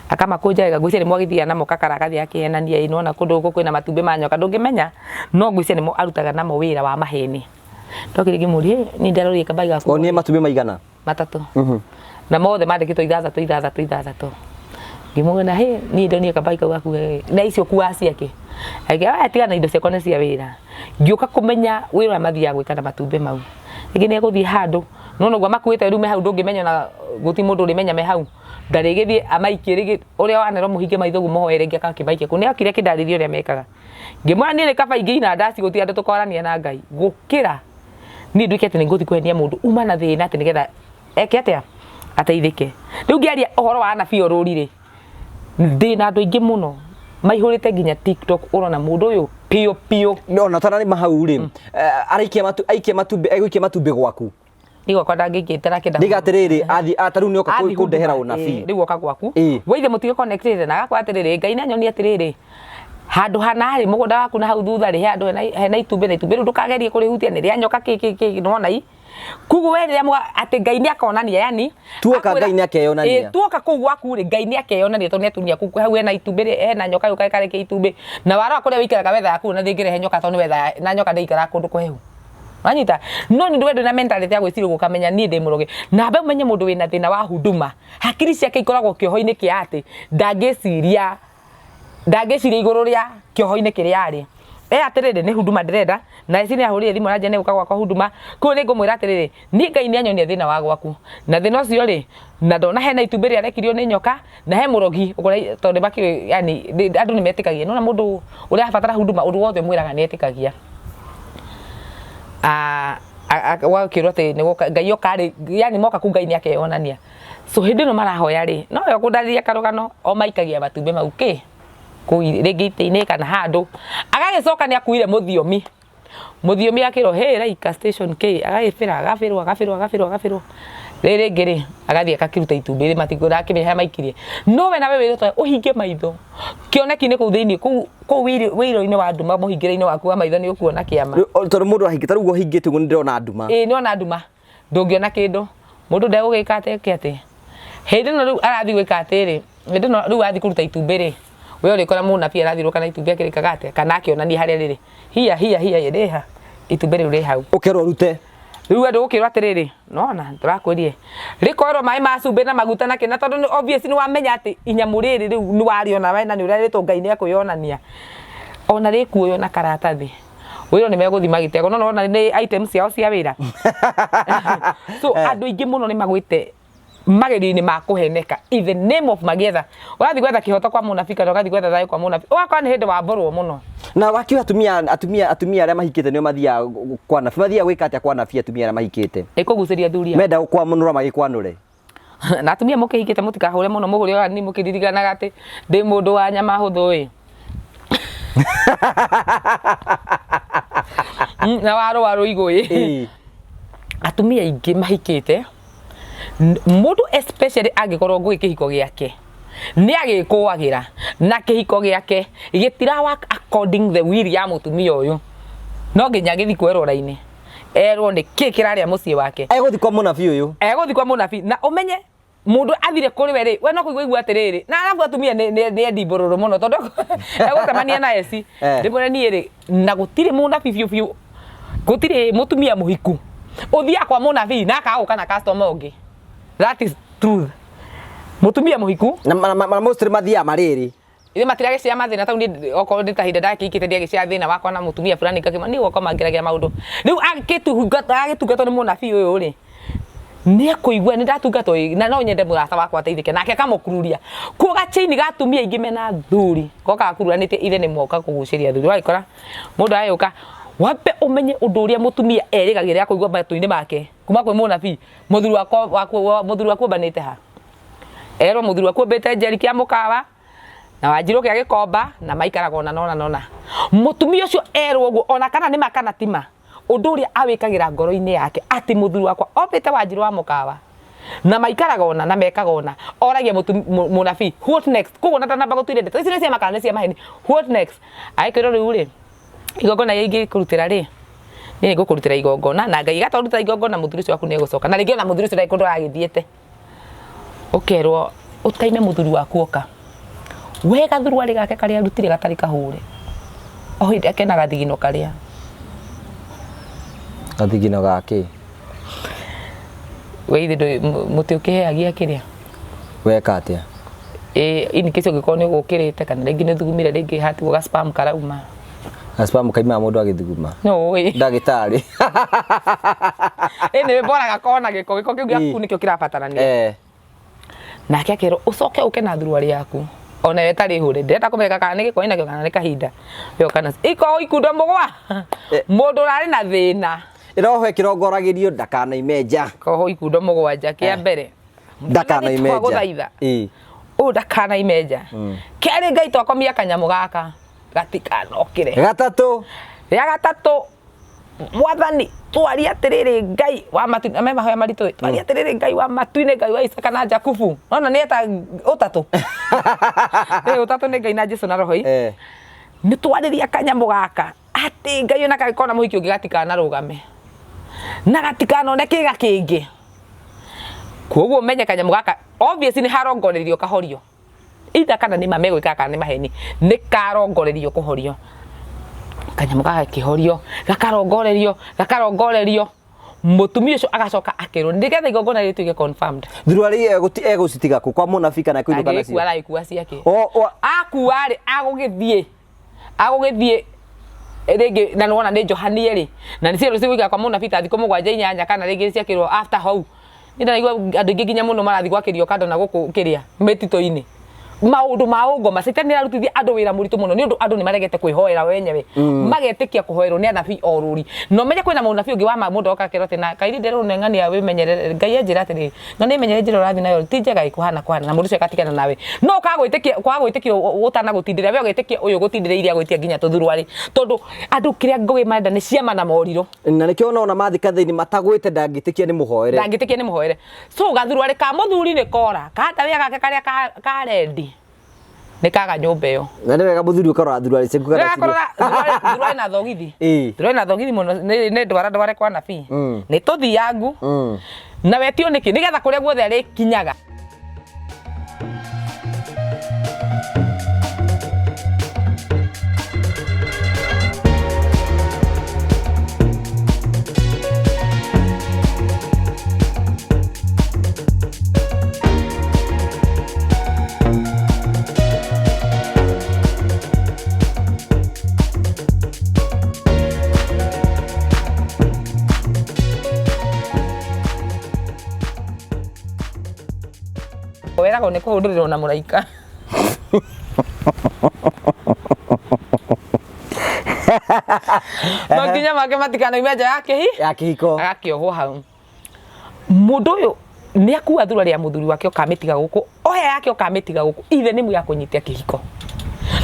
Speaker 2: akamakũnja wega, ngwĩciria nĩmo agĩthiaga namo kakara agathiĩ akĩhenania, ĩ nĩwona kũndũ gũkũ kwĩna matumbĩ ma nyoka, ndũngĩmenya, no ngwĩciria nĩmo arutaga namo wĩra wa maheni. Ndokire ngĩmũria, niĩ ndarorire kabagi gaku.
Speaker 1: Onire matumbĩ maigana?
Speaker 2: Matatũ. Na mothe mandĩkĩtwo ithathatũ ithathatũ ithathatũ. Ngĩmwĩra hĩ, niĩ ndonire kabagi kau gaku na icio ũkuaga ciakĩ? Akiuga we tigana na indo ciakwa nĩ cia wĩra. Ngĩũka kũmenya wĩra ũrĩa mathiaga gwĩka na matumbĩ mau. Rĩngĩ nĩ egũthiĩ handũ, nĩwona ũguo amakuĩte rĩu me hau ndũngĩmenya ona gũtirĩ mũndũ ũrĩmenya me hau. Ndarĩgĩthiĩ amaikie rĩngĩ ũrĩa wanerwo mũhinge maitho ũguo mũhoe rĩngĩ akakĩmaikia kũu. Nĩ okire akĩndarĩria ũrĩa mekaga. Ngĩmwĩra niĩ nĩ kaba ingĩina ndaci gũtirĩ andũ tũkwarania na Ngai gũkĩra niĩ nduĩke atĩ nĩ ngũthiĩ kũhenia mũndũ uma na thĩna atĩ nĩgetha eke atĩa ateithĩke. Rĩu ngĩaria ũhoro wa anabii orũri rĩ, ndĩ na andũ aingĩ mũno maihũrĩte nginya TikTok, ũrona mũndũ ũyũ piũ piũ.
Speaker 1: No na ũtanarĩma hau rĩ, araikia matu aikia matumbĩ, egũikia matumbĩ gwaku?
Speaker 2: Niĩ gwakwa ndangĩikia itarakĩenda.
Speaker 1: Ndiga atĩrĩrĩ, athi ta rĩu nĩoka
Speaker 2: Athiĩ
Speaker 1: kũndehera
Speaker 2: huduma,
Speaker 1: ũnabii.
Speaker 2: Rĩu oka gwaku.
Speaker 1: Ĩĩ.
Speaker 2: Weithe mũtige connected na agakwa atĩrĩrĩ, Ngai nĩanyonia atĩrĩrĩ, handũ hana rĩ, mũgũnda waku na hau thutha rĩ, he handũ hena itumbĩ, na itumbĩ rĩu ndũkagerie kũrĩhutia nĩ rĩa nyoka kĩ kĩ kĩ, nĩwona i. Koguo we rĩrĩa atĩ Ngai nĩakonania, yani
Speaker 1: Tuoka
Speaker 2: akwĩra
Speaker 1: Ngai nĩakeyonania.
Speaker 2: Ĩĩ, tuoka kũu gwaku rĩ, Ngai nĩakeyonania tondũ nĩatumia kũu hau hena itumbĩ rĩ, hena nyoka yũkaga ĩkarekia itumbĩ, na warora kũrĩa wĩikaraga wetha yaku na ndĩngĩrehe nyoka tondũ nĩ wetha na nyoka ndĩikaraga kũndũ kũhehu. Wanyita? No nĩ ndũ na mentality ya gwĩciria ũguo ũkamenya niĩ ndĩ mũrogi. Na ambe ũmenye mũndũ wĩna thĩna wa huduma, hakiri ciake ikoragwo kĩoho-inĩ kĩa atĩ ndangĩciria ndangĩciria igũrũ rĩa kĩoho-inĩ kĩrĩa arĩ. E atĩrĩrĩ, nĩ huduma ndĩrenda, na eci nĩ ahũrire thimũ aranjĩra nĩ egũka gwakwa huduma, koguo nĩ ngũmwĩra atĩrĩrĩ, niĩ Ngai nĩ anyonia thĩna wa gwaku, na thĩna ũcio rĩ, na ndona hena itumbĩ rĩarekirio nĩ nyoka, na he mũrogi ũkũra tondũ nĩmakĩũĩ yani andũ nĩ metĩkagia, nĩwona mũndũ ũrabatara huduma ũndũ wothe ũmwĩraga nĩ etĩkagia. Ũgakĩrwo atĩ nĩgũka Ngai oka rĩ, yani moka kũu Ngai nĩ akeyonania. So hĩndĩ ĩno marahoya rĩ, nowe ũkũndarĩria karũgano o maikagia matumbĩ mau kĩ, kũu rĩngĩ itĩ-inĩ kana handũ, agagĩcoka nĩ akuire mũthiomi. Mũthiomi akĩrwo hĩ raika station kĩ, agagĩbĩra agabĩrwo agabĩrwo agabĩrwo agabĩrwo, rĩrĩ rĩngĩ rĩ, agathiĩ agakĩruta itumbĩ rĩ matikũrakĩmenya harĩa maikirie. No we nawe wĩrĩtwo ũhinge maitho, kĩoneki-inĩ kũu thĩiniĩ kũu kũu wĩiro-inĩ wa nduma mũhingĩre-inĩ waku wa maitho nĩ ũkuona kĩama.
Speaker 1: Tondũ mũndũ ahingĩte, ta rĩu ũhingĩte ũguo nĩ ndĩrona nduma.
Speaker 2: Ĩĩ nĩ ũrona nduma, ndũngĩona kĩndũ, mũndũ ndegũgĩka atĩ eke atĩ. Hĩndĩ ĩno rĩu arathiĩ gwĩka atĩrĩ, hĩndĩ ĩno rĩu athiĩ kũruta itumbĩ rĩ, we ũrĩkora mũnabii arathiũrũrũka na itumbĩ akĩrĩkaga atĩa, kana akĩonania harĩa rĩrĩ, hiya hiya hiya rĩ ha, itumbĩ rĩu rĩ hau.
Speaker 1: Ũkerwo ũrute.
Speaker 2: Rĩu andũ gũkĩrwo atĩrĩrĩ, nĩwona tũrakwĩrire, rĩkoerwo maĩ ma cumbĩ na maguta na kĩ, na tondũ obvious nĩ wamenya atĩ inyamũ rĩrĩ rĩu nĩ warĩona we na nĩ ũrerĩtwo Ngai nĩ ekwĩyonania, ona rĩkuoywo na karatathi, wĩrwo nĩ megũthiĩ magĩtegwo, no nĩwona nĩ items ciao cia wĩra. So andũ aingĩ mũno nĩ magwĩte magerio-inĩ ma kũheneka in the name of magĩetha, ũrathiĩ gwetha kĩhoto kwa mũnabii kana ũgathiĩ gwetha thayũ kwa mũnabii, ũgakora nĩ hĩndĩ wamborwo mũno.
Speaker 1: Na wakiuga atumia atumia atumia arĩa mahikĩte nĩo mathiaga kwa nabii, mathiaga gwĩka atĩa kwa nabii atumia arĩa mahikĩte?
Speaker 2: Nĩ kũgucĩria athuri ao.
Speaker 1: Menda gũkwamunũra magĩkwanũre.
Speaker 2: Na atumia mũkĩhikĩte mũtikahũre mũno, mũhũre o hanini mũkĩririkanaga atĩ ndĩ mũndũ wa nyama hũthũ ĩ. Na wa rũa rũigũ ĩ. Atumia aingĩ mahikĩte, mũndũ especially angĩkorwo ngũĩ kĩhiko gĩake nĩ agĩkũagĩra na kĩhiko gĩake gĩtira work according the will ya mũtumia ũyũ, no nginya agĩthiĩ kwerwo raini erwo nĩ kĩ kĩrarĩa mũciĩ wake.
Speaker 1: Egũthiĩ kwa mũnabii ũyũ.
Speaker 2: Egũthiĩ kwa mũnabii na ũmenye mũndũ athire kũrĩ we rĩ, we no kũigua igua atĩrĩrĩ, na arabu atumia nĩ endi mbũrũrũ mũno tondũ egũcemania na eci. Ndĩmwĩre niĩ rĩ, na gũtirĩ mũnabii biũ biũ, gũtirĩ mũtumia mũhiku ũthiaga kwa mũnabii na akaga gũka na customer ũngĩ. That is truth. Mũtumia mũhiku
Speaker 1: Na mostly mathiaga marĩ erĩ.
Speaker 2: Ithe matiragĩcia mathĩna tau niĩ okorwo nĩ ta hĩndĩ ndakĩhikĩte ndiagĩcia thĩna wakwa na mũtumia fulani ngakĩma niĩ gwakwa mangĩragia maũndũ. Rĩu agĩtungatwo nĩ mũnabii ũyũ rĩ, nĩ ekũigua nĩ ndatungatwo ĩ na no nyende mũrata wakwa ateithĩke nake akamũkururia. Kuo gachain ga atumia aingĩ mena athuri gokaga gakururanĩtie ithe nĩ moka kũgucĩria athuri. Ũgagĩkora mũndũ agĩũka wambe ũmenye ũndũ ũrĩa mũtumia erĩgagĩrĩra kũigua matũ-inĩ make kuma kwĩ mũnabii, mũthuri wakwa mũthuri waku ombanĩte ha? Erwo mũthuri waku ombĩte Njeri kĩa mũkawa na Wanjirũ kĩa gĩkomba na maikaraga ona nona nona. Mũtumia ũcio erwo ũguo ona kana nĩ ma kana ti ma, ũndũ ũrĩa awĩkagĩra ngoro-inĩ yake atĩ mũthuri wakwa ombĩte Wanjirũ wa mũkawa na maikaraga ona na mekaga ona, oragia mũnabii what next? Koguo ona ndanamba gũtuĩria ndeto ici nĩ cia ma kana nĩ cia maheni, what next? Agĩkwĩrwo rĩu rĩ, igongona iria ingĩkũrutĩra rĩ, niĩ nĩngũkũrutĩra igongona na Ngai gatwaruta igongona mũthuri ũcio waku nĩegũcoka na rĩngĩ ona mũthuri ũcio ndarĩ kũndũ aragĩthiĩte. Ũkerwo ũtaime mũthuri waku oka we gathuruarĩ gake karĩa arutire gatarĩ kahũre o hĩndĩ akena gathigino karĩa
Speaker 1: Gathigino gakĩ?
Speaker 2: We ithe ndũĩ mũtĩ ũkĩheagia kĩrĩa
Speaker 1: Weka atĩa?
Speaker 2: Ĩ in case ũngĩkorwo nĩ ũgũkĩrĩte kana rĩngĩ nĩ ũthugumire rĩngĩ hatigwo ga sperm karauma.
Speaker 1: Ga sperm kaimaga mũndũ agĩthuguma?
Speaker 2: No ũĩ.
Speaker 1: Ndagĩtarĩ.
Speaker 2: Ĩ nĩ bora gakorwo na gĩko, gĩko kĩu gĩaku nĩkĩo kĩrabatarania.
Speaker 1: Eh.
Speaker 2: Nake akerwo ũcoke ũke na thuruarĩ yaku ona yo ĩtarĩ hũre ndĩrenda kũmenya kana nĩ gĩko ĩnakĩo kana nĩ kahinda yo kana iko ikundo mũgwa
Speaker 1: Eh.
Speaker 2: mũndũ ũrarĩ na thĩna
Speaker 1: Ĩroho ĩkĩrongoragĩrio ndakanaime nja.
Speaker 2: koho ikundo mũgwanja kĩa mbere
Speaker 1: Ndakanaime nja.
Speaker 2: Twagũthaitha.
Speaker 1: Ĩĩ.
Speaker 2: Ũyũ ndakanaime nja. Kerĩ Ngai twakomia kanyamũ gaka gatikanokĩre.
Speaker 1: Gatatũ.
Speaker 2: Rĩa gatatũ mwathani twaria atĩrĩrĩ Ngai wa matu me mahoya maritũ twaria atĩrĩrĩ Ngai wa matu-inĩ Ngai wa Isaka na Jakubu nona nĩ eta ũtatũ ĩ ũtatũ nĩ Ngai na Jesu na roho i
Speaker 1: Eh.
Speaker 2: nĩ twarĩria kanyamũ gaka atĩ Ngai ona kangĩkorwo na mũhiki ũngĩ gatikanarũgame na gatikanone kĩga kĩngĩ koguo menye kanyamũ gaka obviously nĩ harongoreirio kahorio either kana nĩ ma megwĩka kana nĩ maheni nĩ karongoreirio kũhorio kanyamũ gaka gakĩhorio gakarongorerio gakarongorerio mũtumia ũcio agacoka akerwo nĩgetha igongona rĩtuĩke confirmed
Speaker 1: Thuruarĩ egũcitiga kũ kwa mũnabii kana kũinũka
Speaker 2: angĩgĩkua
Speaker 1: nacio?
Speaker 2: aragĩkua ciake
Speaker 1: O, o,
Speaker 2: akua rĩ agũgĩthiĩ agũgĩthiĩ rĩngĩ na nĩwona nĩ njohanie rĩ na nĩ ciero cigũikara kwa mũnabii ta thikũ mũgwanja inyanya kana rĩngĩ ciakĩrwo after hau nĩ ndĩraigua andũ aingĩ nginya mũno marathiĩ gwakĩrio kando na gũkũ kĩrĩa mĩtitũ-inĩ maũndũ ma ũngoma caitani nĩ ararutithia andũ wĩra mũritũ mũno nĩ ũndũ andũ nĩ maregete kwĩhoera wenyewe magetĩkia kũhoerwo nĩ anabii o rũri na ũmenye kwĩna mũnabii ũngĩ wa ma mũndũ oka akerwo atĩ na kairi ndĩrwo ng'ania wĩmenyerere Ngai anjĩra atĩrĩrĩ na nĩ menyere njĩra ũrathiĩ nayo ti njega ĩkũhana kũhana na mũndũ ũcio agatigana nawe no ũkaga gwĩtĩkia kwaga gwĩtĩkia ũtanagũtindĩra we ũgetĩkia ũyũ ũgũtindĩrĩirie agwĩtia nginya tũthuruarĩ tondũ andũ kĩrĩa ngũgĩ marenda nĩ ciama na morirũ
Speaker 1: na nĩkĩo ona mathika thĩinĩ matagwĩte ndangĩtĩkia nĩ mũhoere
Speaker 2: ndangĩtĩkia nĩ mũhoere so gathuruarĩ ka mũthuri nĩ kora kandawĩa gake karĩa ka rendi nĩ kaga nyũmba ĩyo
Speaker 1: na nĩ wega mũthuri ũkarora thuruarĩ ciaku kana cirĩ-
Speaker 2: Ndĩrakorora thuruarĩ na thogithi
Speaker 1: Ĩĩ.
Speaker 2: thuruarĩ na thogithi mũno nĩ nĩ ndwara ndware kwa nabii nĩ tũthiangu na wetio nĩkĩ nĩgetha kũrĩa guothe arĩkinyaga Weragwo nĩ kũhũndũrĩrwo na mũraika. Makinya make matikanaime nja ya kĩhi
Speaker 1: ya kĩhiko
Speaker 2: agakĩohwo hau. Mũndũ ũyũ nĩ akua thura rĩa mũthuri wake ũkamĩtiga gũkũ oya yake ũkamĩtiga gũkũ ithe nĩ ya kũnyitia kĩhiko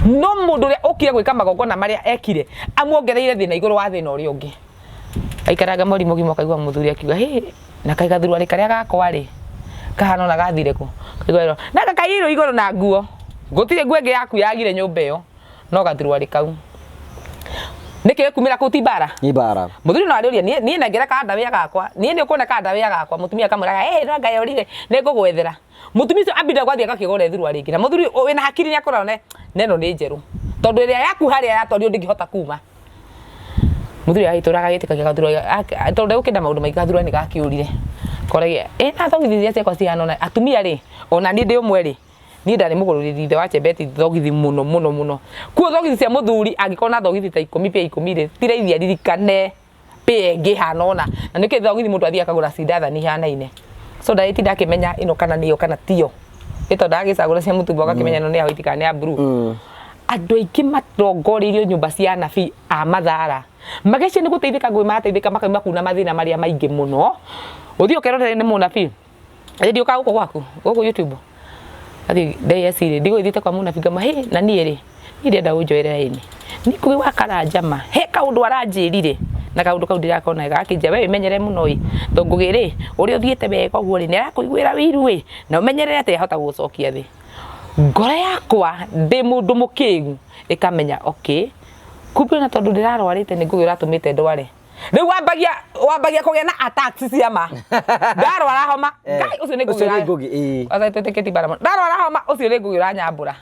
Speaker 2: no mũndũ ũrĩa ũkire gwĩka magongona marĩa ekire amuongereire thĩna igũrũ wa thĩna ũrĩa ũngĩ aikaranga mweri mũgima ũkaigua mũthuri akiuga hĩ na kaĩ gathuruarĩ karĩa gakwa rĩ kahana ona gathire kũ Kaigua ĩro, na gakaiyĩirwo igũrũ na nguo gũtirĩ nguo ĩngĩ yaku yagire nyũmba ĩyo no gathuruarĩ kau nĩkĩ gĩkumĩra kũu ti mbara
Speaker 1: nĩ mbara
Speaker 2: muthuri no arĩũria niĩ niĩ nengera kandawĩa gakwa niĩ nĩ ũkuona kandawĩa gakwa mutumia akamwĩraga ĩ no anga yorire nĩ ngũgwethera mutumia ũcio ambinda gwathiĩ agakĩgũra ithurwa rĩngĩ na muthuri wĩna hakiri nĩ akũrora ne neno nĩ njerũ tondũ ĩrĩa yaku harĩa yatwarirwo ndĩngĩhota kuma muthuri agĩtũraga agĩtĩkagia gathurwa tondũ ndegũkĩenda maũndũ maingĩ gathurwa nĩ gakĩũrire koragia ĩ na thogithi iria ciakwa cihana ona atumia rĩ ona niĩ ndĩ ũmwe rĩ Niĩ ndarĩ mũgũrũrĩri ithe wa Chebeti thogithi mũno mũno mũno. Kuo thogithi cia mũthuri angĩkorwo na thogithi ta 10 pĩa 10 rĩ, ti raithi aririkane pĩa ĩngĩ ĩhana ũna. Na nĩkĩo thogithi mũndũ athiaga akagũra ci ndathani ihanaine. So ndagĩtinda akĩmenya ĩno kana nĩyo kana tiyo. Nĩ tondũ agĩcagũra cia mũtumba ũgakĩmenya ĩno nĩ ya white kana nĩ ya blue. Andũ aingĩ marongoreirio nyũmba cia anabii a mathara. Mageciria nĩ gũteithĩka ngũĩ marateithĩka makauma kuu na mathĩna marĩa maingĩ mũno. Ũthiĩ ũkerorere nĩ mũnabii. Ĩ ndiũkaga gũkũ gwaku gũkũ YouTube athiĩ ndeyecirĩ ndigũgĩthiĩte kwa mũnabii ngama hĩ na niĩ rĩ niĩ ndĩrenda ũnjoere raini nĩ kũgĩ wa Karanja ma he kaũndũ aranjĩrire na kaũndũ kau ndirakona wega akĩnjĩra we wĩmenyerere mũno ĩ tondũ Ngũgĩ rĩ ũrĩa ũthiĩte wega ũguo rĩ nĩ arakũiguĩra ũiru ĩ na ũmenyerere atĩ ahota gũgũcokia thĩ. Ngoro yakwa ndĩ mũndũ mũkĩgu ĩkamenya okay kumbe ona tondũ ndĩrarwarĩte nĩ Ngũgĩ ũratũmĩte ndware. Rĩu wambagia wambagia kũgĩa na attacks cia ma. Ndarwara homa, Ngai ũcio nĩ
Speaker 1: Ũcio nĩ
Speaker 2: Ngũgĩ.
Speaker 1: Ngũgĩ, ĩĩ.
Speaker 2: Kwanza twĩtĩkĩtie bara mũno. Ndarwara homa ũcio nĩ Ngũgĩ ũranyambũra.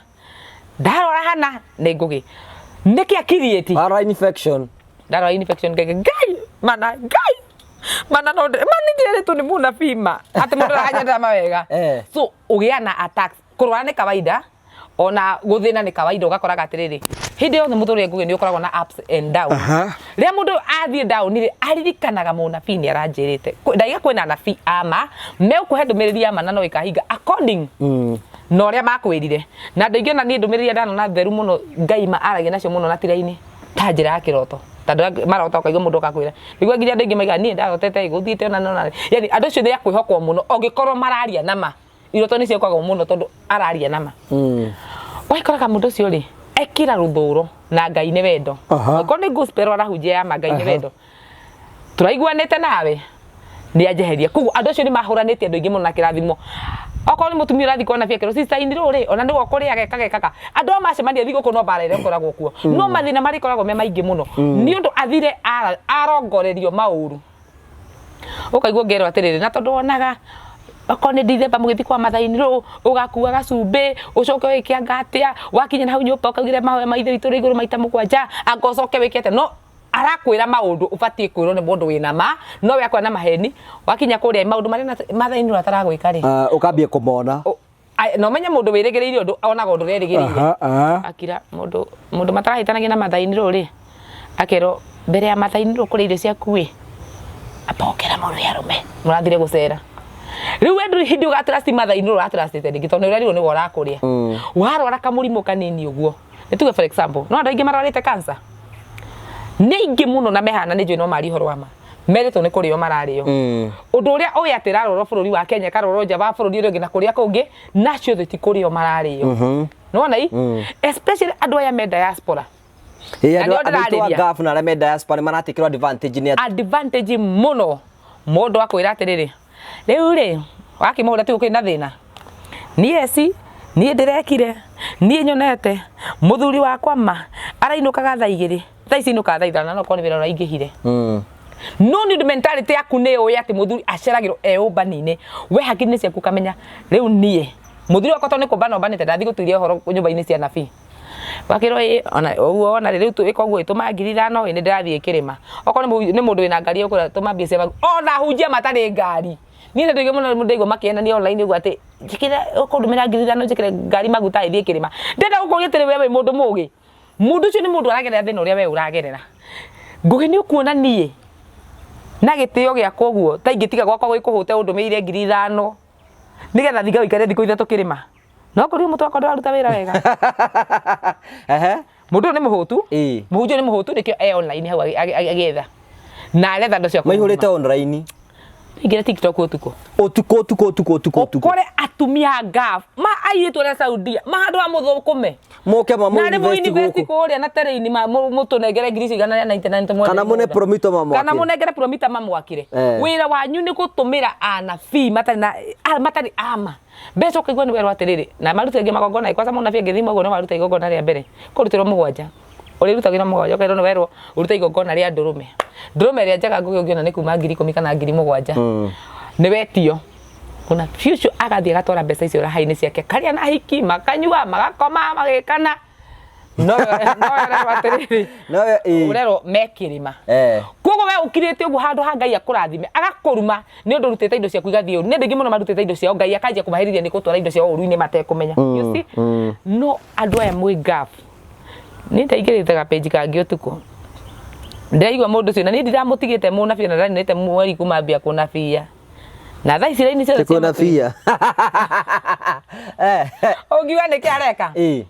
Speaker 2: Ndarwara hana nĩ Ngũgĩ. Nĩkĩ akiriĩti?
Speaker 1: Warwara infection.
Speaker 2: Ndarwara infection Ngai Ngai mana Ngai mana no ma nĩ ndĩrĩtwo nĩ mũnabii ma atĩ mũndũ aranyendera mawega. So ũgĩa na attacks. Kũrwara nĩ kawaida ona gũthĩna nĩ kawaida ũgakoraga atĩrĩrĩ hĩndĩ yothe mũtũrĩre Ngũgĩ nĩ ũkoragwo na ups and down. Rĩrĩa mũndũ athiĩ down rĩ aririkanaga mũnabii nĩ aranjĩrĩte. Ndaiga kwĩna anabii a ma megũkũhe ndũmĩrĩri ya ma na no ĩkahinga according na ũrĩa makwĩrire. Na andũ aingĩ ona niĩ ndũmĩrĩri iria ndanona theru mũno Ngai ma aragia nacio mũno na tiraini ta njĩra ya kĩroto. Ta andũ arĩa marota ũkaigua mũndũ okakwĩra nĩguo nginya andũ aingĩ maigaga niĩ ndarotete gũthiĩte ũna na ũna. Yani andũ acio nĩ a kwĩhokwo mũno ũngĩkorwo mararia na ma. Iroto nĩ ciĩkagwo mũno tondũ araria na ma. Ũgakora mũndũ ũcio rĩ ekĩra rũthũro na Ngai nĩ wendo. Angĩkorwo nĩ gospel arahunjia ya ma Ngai nĩ wendo. Tũraiguanĩte nawe nĩ anjeheria. Koguo andũ acio nĩ mahũranĩte andũ aingĩ mũno na kĩrathimo. Okorwo nĩ mũtumia ũrathiĩ kuona biacara sister in law rĩ ona nĩwe ũkũrĩaga ekaga ekaga. Andũ aya macemania thigũkũ no mbara ĩrĩa ĩkoragwo kuo. No mathĩna marĩkoragwo me maingĩ mũno nĩ ũndũ athire arongorerio maũru. Ũkaigua ũngĩerwo atĩrĩrĩ, na tondũ wonaga okorwo nĩ Dithemba mũgĩthiĩ kwa Maathai rĩ, ũgakua gacumbĩ, ũcoke wĩke anga atĩa, wakinya na hau nyũmba ũkaugĩre mahoya ma Ithe witũ ũrĩ igũrũ maita 7, anga ũcoke wĩke atĩa, no arakwĩra maũndũ ũbatiĩ kwĩrwo nĩ mũndũ wĩna ma, no we akwĩra na maheni, wakinya kũrĩa maũndũ marĩa Maathai ataragwĩka rĩ,
Speaker 1: Ũkambia kũmona.
Speaker 2: Na ũmenye mũndũ wĩrĩgĩrĩire ũndũ onaga ũndũ ũrerĩgĩrĩire. Akira mũndũ mũndũ matarahĩtanagia na Maathai rĩ, akerwo mbere ya Maathai kũrĩa irio ciaku ĩ, amba ũkera mũrĩ arũme mũrathire gũcera. Rĩu we ndũrĩ hĩndĩ ũga trust Maathai nĩ ũra trust rĩngĩ tondũ nĩ ũrerirwo nĩwe ũrakũrĩa. Warwara kamũrimũ kanini ũguo, nĩ tuge for example, no andũ aingĩ marwarĩte cancer? Nĩ aingĩ mũno na mehana nĩ njũĩ no marie ũhoro wa ma. Merĩtwo nĩ kũrĩo mararĩo. Ũndũ ũrĩa ũĩ atĩ ĩrarwarwo bũrũri wa Kenya ĩkarwarwo nja wa bũrũri ũrĩa ũngĩ na kũrĩa kũngĩ, na acio othe ti kũrĩo mararĩo. Nĩwona i? Especially andũ aya me diaspora.
Speaker 1: Ĩĩ
Speaker 2: Na
Speaker 1: andũ
Speaker 2: nĩo
Speaker 1: andũ aitũ a
Speaker 2: ndĩrarĩria.
Speaker 1: Gulf na arĩa me diaspora nĩ maratakĩrwo advantage nĩ
Speaker 2: Advantage mũno. Mũndũ akwĩra atĩrĩrĩ, rĩu rĩ, wakĩmũhũra ti gũkĩrĩ na thĩna. Niĩ eci, niĩ ndĩrekire, niĩ nyonete, mũthuri wakwa ma, arainũkaga thaa 2, thaa ici ainũkaga thaa 5 na no korwo nĩ wĩra ũraingĩhire. No nĩ ũndũ mentality yaku nĩ ũĩ atĩ mũthuri aceragĩrwo e ũmbani-inĩ, we hakiri-inĩ ciaku ũkamenya rĩu niĩ, mũthuri wakwa tondũ nĩ kũmbana ombanĩte ndathiĩ gũtuĩria ũhoro nyũmba-inĩ cia anabii. Wakĩrwo ĩ ona ũguo wona rĩ rĩu ĩka ũguo tũma 5,000 ĩ nĩ ndĩrathiĩ kĩrĩma. Okorwo nĩ mũndũ wĩna ngari ũkwĩra tũma mbia cia maguta ona ahunjia matarĩ ngari. Niĩ nĩ ndũire mũno ndaigua makĩenania online ũguo atĩ njĩkĩra ũkũndũmĩra 5,000 njĩkĩre ngari maguta ĩthiĩ kĩrĩma. Ndĩrenda gũkũria atĩrĩ we wĩ mũndũ mũgĩ. Mũndũ ũcio nĩ mũndũ aragerera thĩna ũrĩa we ũragerera. Ngũgĩ nĩ ũkuona niĩ na gĩtĩo gĩakwa ũguo ta ingĩtiga gwakwa gwĩ kũhũte ũndũmĩire 5,000 nĩgetha thiĩ ngaikare thikũ 3 kĩrĩma. No kũrĩ mũtwe wakwa ndũraruta wĩra wega. Mũndũ ũyũ nĩ mũhũtu. Mũhunjia nĩ mũhũtu nĩkĩo e online hau agĩetha. Na aretha andũ cia
Speaker 1: Maihũrĩte online.
Speaker 2: Ingĩra TikTok ũtukũ.
Speaker 1: Ũtukũ ũtukũ ũtukũ ũtukũ ũtukũ.
Speaker 2: Ũkore atumia ngabu ma airĩtu arĩa Saudia ma handũ ha mũthũkũme.
Speaker 1: Mũke ma
Speaker 2: Na nĩ
Speaker 1: mũinvest
Speaker 2: mũinvest
Speaker 1: gũkũ.
Speaker 2: kũrĩa na terĩini mũtũnengere ngiri icio 199 tũmwendere
Speaker 1: Kana mũne
Speaker 2: mũgũnda.
Speaker 1: promito mamwakĩre.
Speaker 2: Kana mũnengere promita mamwakĩre. Wĩra wanyu nĩ gũtũmĩra anabii matarĩ na matarĩ ama. Mbeca ũkaigua nĩ werwo atĩrĩrĩ na marute angĩ magongona kwanza mũnabii angĩthima ũguo no waruta igongona rĩa mbere kũrutĩrwo 7 ũrĩrutagĩrwo 7 ũkerwo nĩ werwo ũrute igongona rĩa ndũrũme. Ndũrũme ĩrĩa njega Ngũgĩ ũngĩona nĩ kuma 10,000 kana 7,000. Nĩ wetio. Mũnabii ũcio agathiĩ agatwara mbeca icio raha-inĩ ciake karĩa na hiki makanyua magakoma magĩkana. No no ũrerwo atĩrĩrĩ,
Speaker 1: No ĩĩ.
Speaker 2: Ũrerwo me kĩrĩma. Koguo we ũkirĩte ũguo handũ ha Ngai akũrathime agakũruma nĩ ũndũ ũrutĩte indo ciaku igathiĩ ũru. Nĩ andũ aingĩ mũno marutĩte indo ciao Ngai akanjia kũmaherithia nĩ gũtwara indo ciao ũru-inĩ matekũmenya. You see? No andũ aya mwĩ gap. Niĩ ndaingĩrĩte ga page kangĩ ũtukũ. Ndĩraigua mũndũ ũcio na niĩ ndiramũtigĩte mũnabii na ndaninĩte mweri kuma ambia kũnabia. Na thaa ici raini ciothe cia
Speaker 1: Kuna
Speaker 2: matu-inĩ.
Speaker 1: bia.
Speaker 2: Ũngiuga nĩkĩ areka?
Speaker 1: Ĩĩ.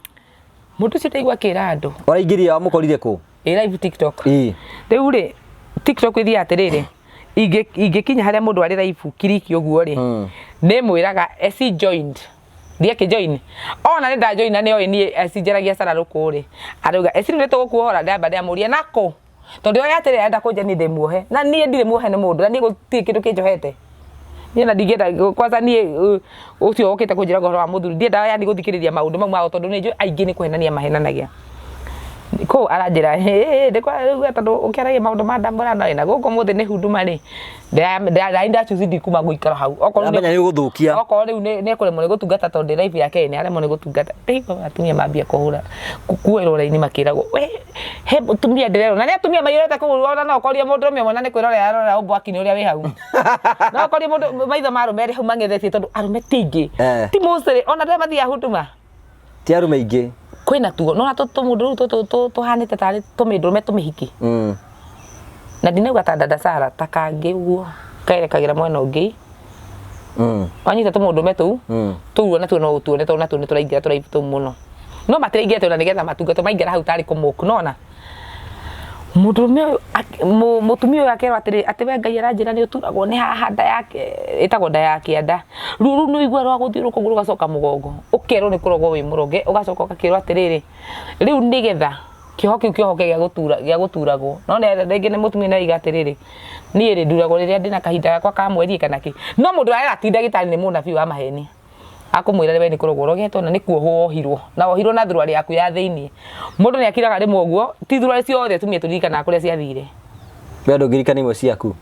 Speaker 2: Mũndũ ũcio ndaigua akĩra andũ.
Speaker 1: Ũraingĩria wamũkorire kũ?
Speaker 2: Ĩ live TikTok.
Speaker 1: Ĩĩ.
Speaker 2: Rĩu rĩ TikTok ĩthiaga atĩrĩrĩ, ingĩkinya harĩa mũndũ arĩ live kiriki ũguo rĩ, nĩ mwĩraga eci joined. Thiĩ akĩ join. Ona nĩ ndajoin na nĩ oĩ niĩ eci njaragia cararũkũ rĩ, arauga eci rĩu nĩ tũgũkuohora, ndamba ndamũria nakũ? Tondũ oĩ atĩrĩrĩ arenda kũnjia niĩ ndĩ muohe na niĩ ndirĩ muohe nĩ mũndũ na niĩ gũtirĩ kĩndũ kĩnjohete. Niĩ ona ndingĩenda kwanza niĩ ũcio ũkĩte kũnjĩra ũhoro wa mũthuri ndiendaga yani gũthikĩrĩria maũndũ mau mao tondũ nĩ njũĩ aingĩ nĩ kũhenania mahenanagia. Kũu aranjĩra hĩ tondũ ũkĩaragia maũndũ ma ndamũrano ĩ na gũkũ ũmũthĩ nĩ huduma rĩ ndai ndacuthi ndikuma gũikara hau. Okorwo
Speaker 1: Ndamenya nĩ ũgũthũkia.
Speaker 2: Okorwo rĩu nĩ ekũremwo nĩ gũtungata tondũ ndĩ live yake nĩ aremwo nĩ gũtungata. Ndĩraigua atumia mambia kũhũra kuoerwo raini makĩragwo we he mũtumia ndĩrerwo na nĩ atumia maiyũrĩte kũu ona no ũkorie mũndũrũme ũmwe na nĩ kwĩrorera arorera ũmbwaki-inĩ ũrĩa wĩ hau. No ũkorie mũndũ maitho ma arũme erĩ hau mang'ethetie tondũ arũme ti aingĩ. Ti mostly ona andũ arĩa mathiaga huduma.
Speaker 1: Ti arũme aingĩ.
Speaker 2: Kwĩna tuo nĩwona tũmũndũ rĩu tũtũ tũhanĩte tarĩ tũmĩndũrũme tũmĩhiki. Na ndinauga ta dada Sarah ta kangĩ ũguo kerekagĩra mwena ũngĩ. Wanyita tũmũndũrũme tũu, tũu ona tuo no ũtuone tondũ natuo nĩ tũraingĩra tũraibu tũu mũno. No matiraingĩra tondũ nĩgetha matungatwo maingĩra hau tarĩ kũmũku nĩwona. Mũndũrũme ũyũ mũtumia ũyũ akerwo atĩrĩrĩ atĩ we Ngai aranjĩra nĩ ũturagwo nĩ haha nda yake ĩtagwo nda ya kĩanda. Ruo rũu nĩ ũiguaga rwa gũthiũrũrũka ũguo rũgacoka mũgongo. Ũkerwo nĩ kũrogwo wĩ mũroge ũgacoka ũgakĩrwo atĩrĩrĩ, rĩu nĩgetha kĩoho kĩu kĩohoke gĩa gũtura gĩa gũturagwo. No rĩngĩ nĩ mũtumia nĩ arauga atĩrĩrĩ, niĩ rĩ nduragwo rĩrĩa ndĩna kahinda gakwa ka mweri kana kĩ. No mũndũ ũrarera ti ndagĩtarĩ nĩ mũnabii wa maheni. Akũmwĩra we nĩ kũrogwo ũrogetwo na nĩ kuohwo wohirwo na wohirwo na thuruarĩ yaku ya thĩinĩ. Mũndũ nĩ akiraga rĩmwe ũguo, ti thuruarĩ ciothe atumia tũririkanaga kũrĩa ciathire.
Speaker 1: We ndũngĩririkana imwe ciaku?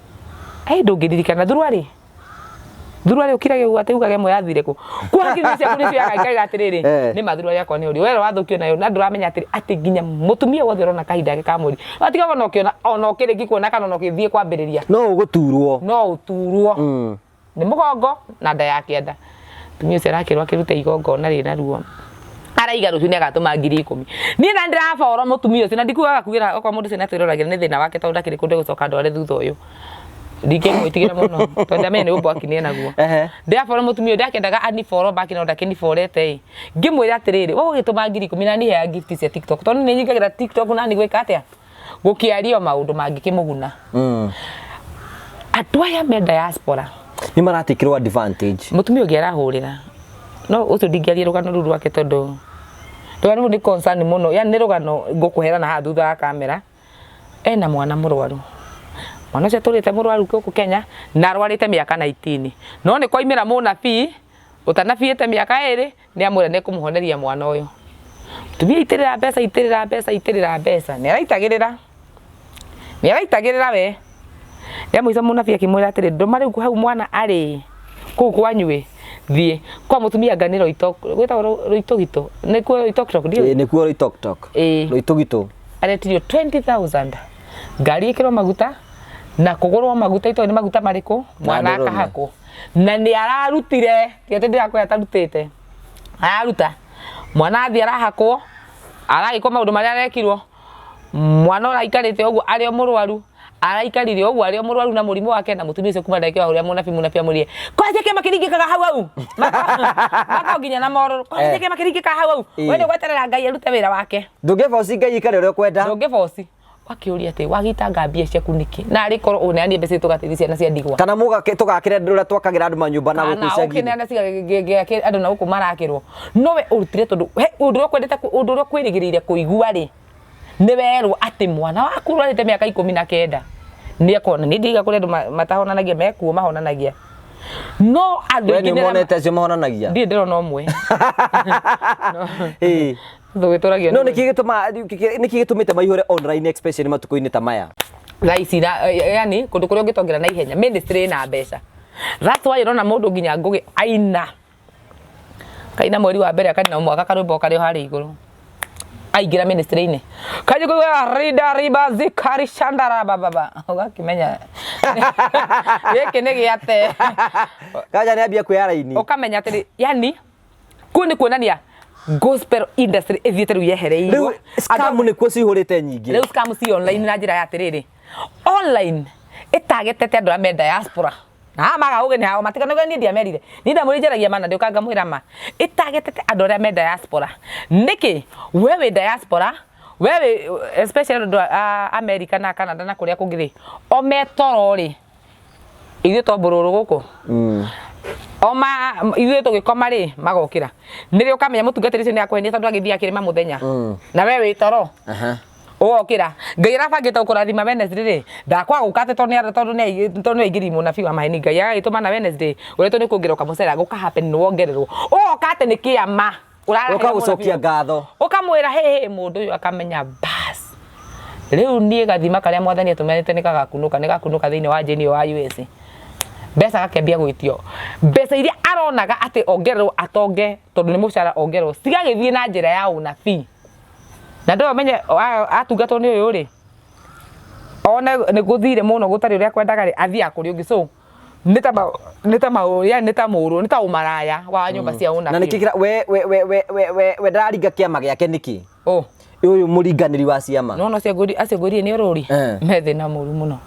Speaker 2: Ĩ ndũngĩririkana thuruarĩ? Thuruarĩ ũkirage ũguo atĩ ugage ĩmwe yathire kũ? Kwa hakiri ciaku nĩ cioyaga ikaiga atĩrĩrĩ, nĩ ma thuruarĩ yakwa nĩ ũrio. We wathũkio nayo na ndũramenya atĩrĩ atĩ nginya mũtumia wothe ũrona kahinda gake ka mweri. Watiga ona ũkĩona ona ũkĩrĩkia kuona kana ona ũgĩthiĩ kwambĩrĩria.
Speaker 1: No ũgũturwo.
Speaker 2: No ũturwo. Nĩ mũgongo na nda ya kĩanda. Mũtumia ũcio arakĩrwo akĩrute igongona rĩna ruo. Araiga rũciũ nĩ agatũma 10,000. Niĩ na ndĩraboro mũtumia ũcio na ndikugaga kugĩra okorwo mũndũ ũcio nĩ atwĩroragĩra nĩ thĩna wake tondũ ndakĩrĩ kũndũ egũcoka ndware thutha ũyũ. Ndingĩmwĩtigĩra mũno tondũ ndamenya nĩ ũmbwaki nĩ enaguo. Ndĩraboro mũtumia ũyũ ndakĩendaga aniborwo back no ndakĩniborete ĩ. Ngĩmwĩra atĩrĩrĩ, we ũgĩtũma 10,000 na niĩ heaga gift cia TikTok tondũ nĩ nyingagĩra TikTok na nĩ gwĩka atĩa? Gũkĩario maũndũ mangĩkĩmũguna. Andũ aya me diaspora
Speaker 1: Nĩ maratikĩrwo advantage.
Speaker 2: Mũtumia ũngĩ arahũrĩra no ũcio ndingĩaria rũgano rũu rwake tondũ rũgano rũu nĩ concern mũno, yani nĩ rũgano ngũkũhera na haha thutha wa kamera. Ena mwana mũrwaru, mwana ũcio atũrĩte mũrwaru gũkũ Kenya na arwarĩte mĩaka 19 no nĩ kwaumĩra mũnabii ũtanabiĩte mĩaka ĩrĩ nĩ amwĩra nĩ ekũmũhoneria mwana ũyũ. Mũtumia itĩrĩra mbeca itĩrĩra mbeca itĩrĩra mbeca nĩ araitagĩrĩra nĩ araitagĩrĩra we. Rĩa mũico mũnabii akĩmwĩra atĩrĩ ndũma rĩu hau mwana arĩ kũu kwanyu ĩ thiĩ kwa mũtumia anga nĩ gwĩtagwo Roitogito nĩkuo Roitoktok ndiũĩ.
Speaker 1: Ĩĩ nĩkuo Roitoktok.
Speaker 2: Ĩĩ.
Speaker 1: Roitogito.
Speaker 2: Aretirio 20,000 ngari ĩkĩrwo maguta na kũgũrwo maguta itoĩ nĩ maguta marĩkũ mwana
Speaker 1: ndũrũme.
Speaker 2: akahakwo na nĩ ararutire ti atĩ ndĩrakwĩra atarutĩte araruta mwana athiĩ arahakwo aragĩkwo maũndũ marĩa arekirwo mwana ũraikarĩte ũguo arĩ o mũrwaru araikarire ũguo arĩ o mũrwaru na mũrimũ wake na mũtumia ũcio kuma ndagĩka ĩyo ũrĩa mũnabii mũnabii amwĩrire kwanja kĩama kĩringĩkaga hau hau makao nginya na morũrũ kwanja kĩama kĩringĩkaga hau hau we nĩ ũgweterera Ngai arute wĩra wake.
Speaker 1: Ndũngĩboci Ngai ikare ũrĩa ũkwenda.
Speaker 2: Ndũngĩboci. Wakĩũria atĩ wagĩitanga mbia ciaku nĩkĩ? Na arĩ korwo ũneanie mbeca tũgateithia ciana cia ndigwa.
Speaker 1: Kana mũgake tũgakĩre andũ ũrĩa twakagĩra andũ manyũmba na gũkũ
Speaker 2: Kana
Speaker 1: icagi-inĩ.
Speaker 2: ũkĩneana cigagĩake andũ na gũkũ marakĩrwo. No we ũrutire tondũ he ũndũ ũrĩa ũkwendete ũndũ ũrĩa ũkwĩrĩgĩrĩire kũigua rĩ, nĩ werwo atĩ mwana waku ũrwarĩte mĩaka 19 nĩ ekũhona. Niĩ ndiaiga kũrĩ andũ matahonanagia, mekuo mahonanagia. No andũ
Speaker 1: We nĩ
Speaker 2: aingĩ nĩ arĩa
Speaker 1: ũmonete acio mahonanagia?
Speaker 2: Ndirĩ ndĩrona ũmwe.
Speaker 1: Ĩĩ.
Speaker 2: Tũgĩtũragio
Speaker 1: No nĩkĩ gĩtũma nĩkĩ gĩtũmĩte maihũre online especially matukũ-inĩ ta maya?
Speaker 2: Thaa ici yani kũndũ kũrĩa ũngĩtongera na ihenya ministry ĩna mbeca. That's why ũrona mũndũ nginya Ngũgĩ aina. Kaina mweri wa mbere akaina mwaka karwĩmbo karĩ o harĩa igũrũ. Aingĩra ministry-inĩ kanjĩ kũigua rida riba zikari shandara bababa, ũgakĩmenya gĩkĩ nĩ gĩate.
Speaker 1: Kanja nĩ ambia kwĩya raini.
Speaker 2: Ũkamenya atĩrĩ, yani kũu nĩ kuonania gospel industry ĩthiĩte rĩu yehereirwo.
Speaker 1: Rĩu scam nĩkuo cihũrĩte nyingĩ.
Speaker 2: Rĩu scam ci online na njĩra ya atĩrĩrĩ, online ĩtagetete andũ arĩa me diaspora na haha maga ũgeni hao matikanoge. Niĩ ndiamerire, niĩ ndamwĩrire njaragia ma na ndĩũka ngamwĩra ma. Ĩtagetete andũ arĩa me diaspora. Nĩkĩ we wĩ diaspora, we wĩ especially andũ a America na Canada na kũrĩa kũngĩ rĩ, o metoro rĩ, ithuĩ to mbũrũrũ gũkũ oma ithuĩ tũgĩkoma rĩ, magokĩra. Nĩrĩo ũkamenya mũtungatĩri ũcio nĩ akũhenia, tondũ agĩthiĩ akĩrĩma mũthenya na we wĩ toro. Ũgokĩra Ngai arabangĩte gũkũrathima Wednesday rĩ, ndakwaga gũka atĩ tondũ nĩ aingĩri mũnabii wa maheni. Ngai agagĩtũma na Wednesday ũrĩa nĩ kuongerera ũkamũcera gũka happen nĩ wongererwo, ũgoka atĩ nĩ kĩama.
Speaker 1: Ũka gũcokia ngatho.
Speaker 2: Ũkamwĩra hĩ hĩ, mũndũ ũyũ akamenya bas rĩu niĩ gathima karĩa mwathani atũmanĩte nĩ gagakunũka, nĩ gakunũka thĩinĩ wa njĩni ĩyo wa US. Mbeca gakĩambia gwĩtio, mbeca iria aronaga atĩ ongererwo atonge, tondũ nĩ mũcara ongererwo, cigagĩthiĩ na njĩra ya ũnabii. Na ndũĩ ũmenye atungatwo nĩ ũyũ rĩ, one nĩ gũthire mũno gũtarĩ ũrĩa kwendaga rĩ, athiaga kũrĩ ũngĩ. So nĩ ta yani nĩ ta mũrũ, nĩ ta ũmaraya wa nyũmba cia
Speaker 1: Na
Speaker 2: ũnabii.
Speaker 1: nĩkĩ kĩra we we we we we we we ndararinga kĩama gĩake nĩkĩ?
Speaker 2: Oh.
Speaker 1: Ũyũ mũringanĩri wa ciama.
Speaker 2: Nona acio ngũri, acio ngũrie nĩ orũri. Me thĩna mũru mũno.